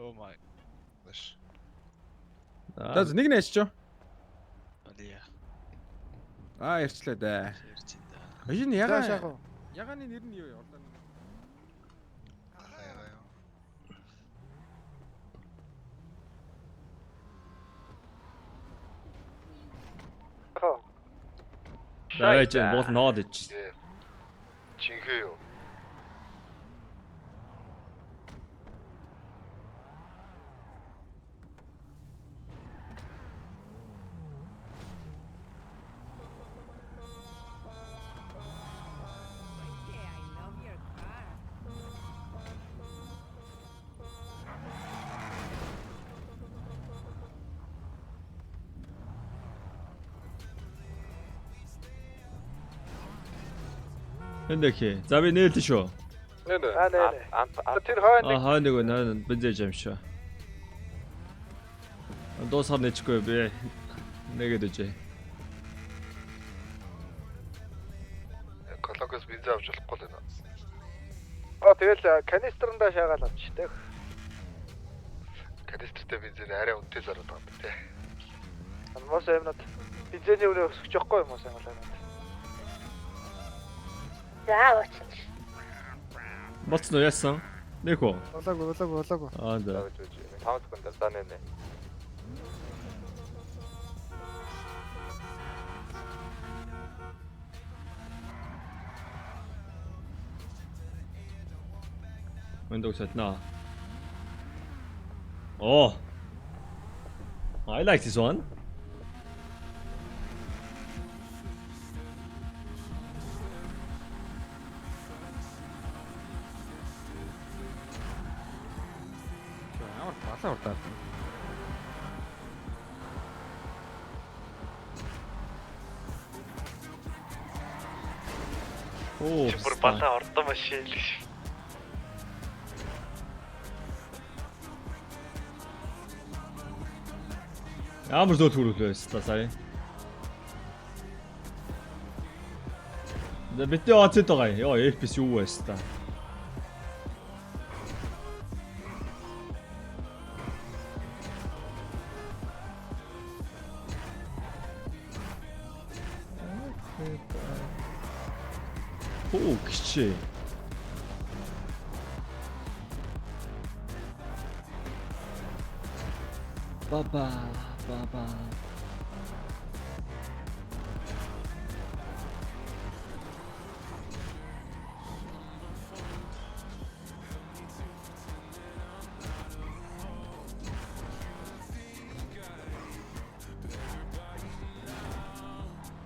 Oh my. Маш. За нэг нь ячиж. Алия. Аа ярьчлаа да. Ярьж байна да. Энэ За ягаан шаах уу. Ягааны нэр нь юу вэ? Орлоо. Байж бол ноод ич. Жинхэнэ юу? Энд хэ. За би нээлтэ шүү. Нэ нэ. Аа нэ нэ. Тэр хойно Аа хойно нэг нэ бензэж юм шүү. Дуусаар нэчгүй би нэгэд үжээ. Колонгос бензин авч болохгүй л байна. Аа тэгэл канистрандаа шаагаал авчих тэ. Канистртэй бензин арай үнэтэй зараад байгаа юм тэ. Мос юмнууд бензиний үнэ өсөж явахгүй юм уу сайн болоо. За уучлаа. Болцсон уу яасан? Нэг үү? Болоогүй болоогүй болоогүй. Аа за. 5 секунд за нэ нэ. Windows солино. Oh. I like this one. одоо. Оо. Чи бүр балаа ордон машин л гэж. Ямар зөөл хөрвөл байсан та сая. Да бидний оцод байгаа юм. Йоо, FPS юу байсан та. Хөө гिचээ. Баба баба.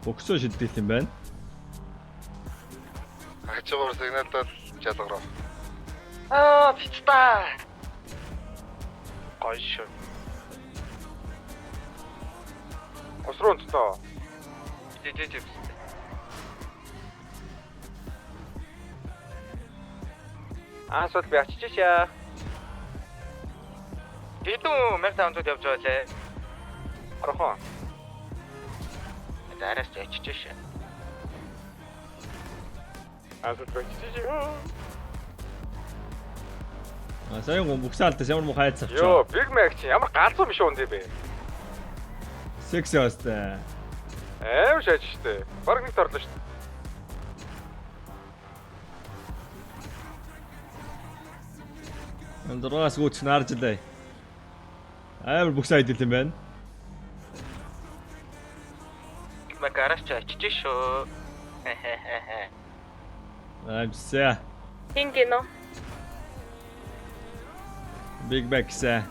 Боксо шилдэг юм байна. Хажуугаар сигналдаад жалгараа. Аа, бицта. Гоё шүү. Ус руу унтдоо. Жи жи жи. Аас бол би очиж шээ. Хэдэн 1500 явж байгаа лээ. Орхон. Араас ч очиж шээ. Аас бол би очиж шээ. А сая гон буксаалтаас ямар муу хайц авчаа. Йоо, Big Mac чи ямар галзуу биш унд юм бэ? Секси бастай. Аим шааж штэ. Бараг нэг торлоо штэ. Энэ дургаас гүч наарж лээ. Амар буксаа идэл юм байна. Big Mac араас ч очиж шүү. Аимсаа. Хин гинөө. Big Mac сэ.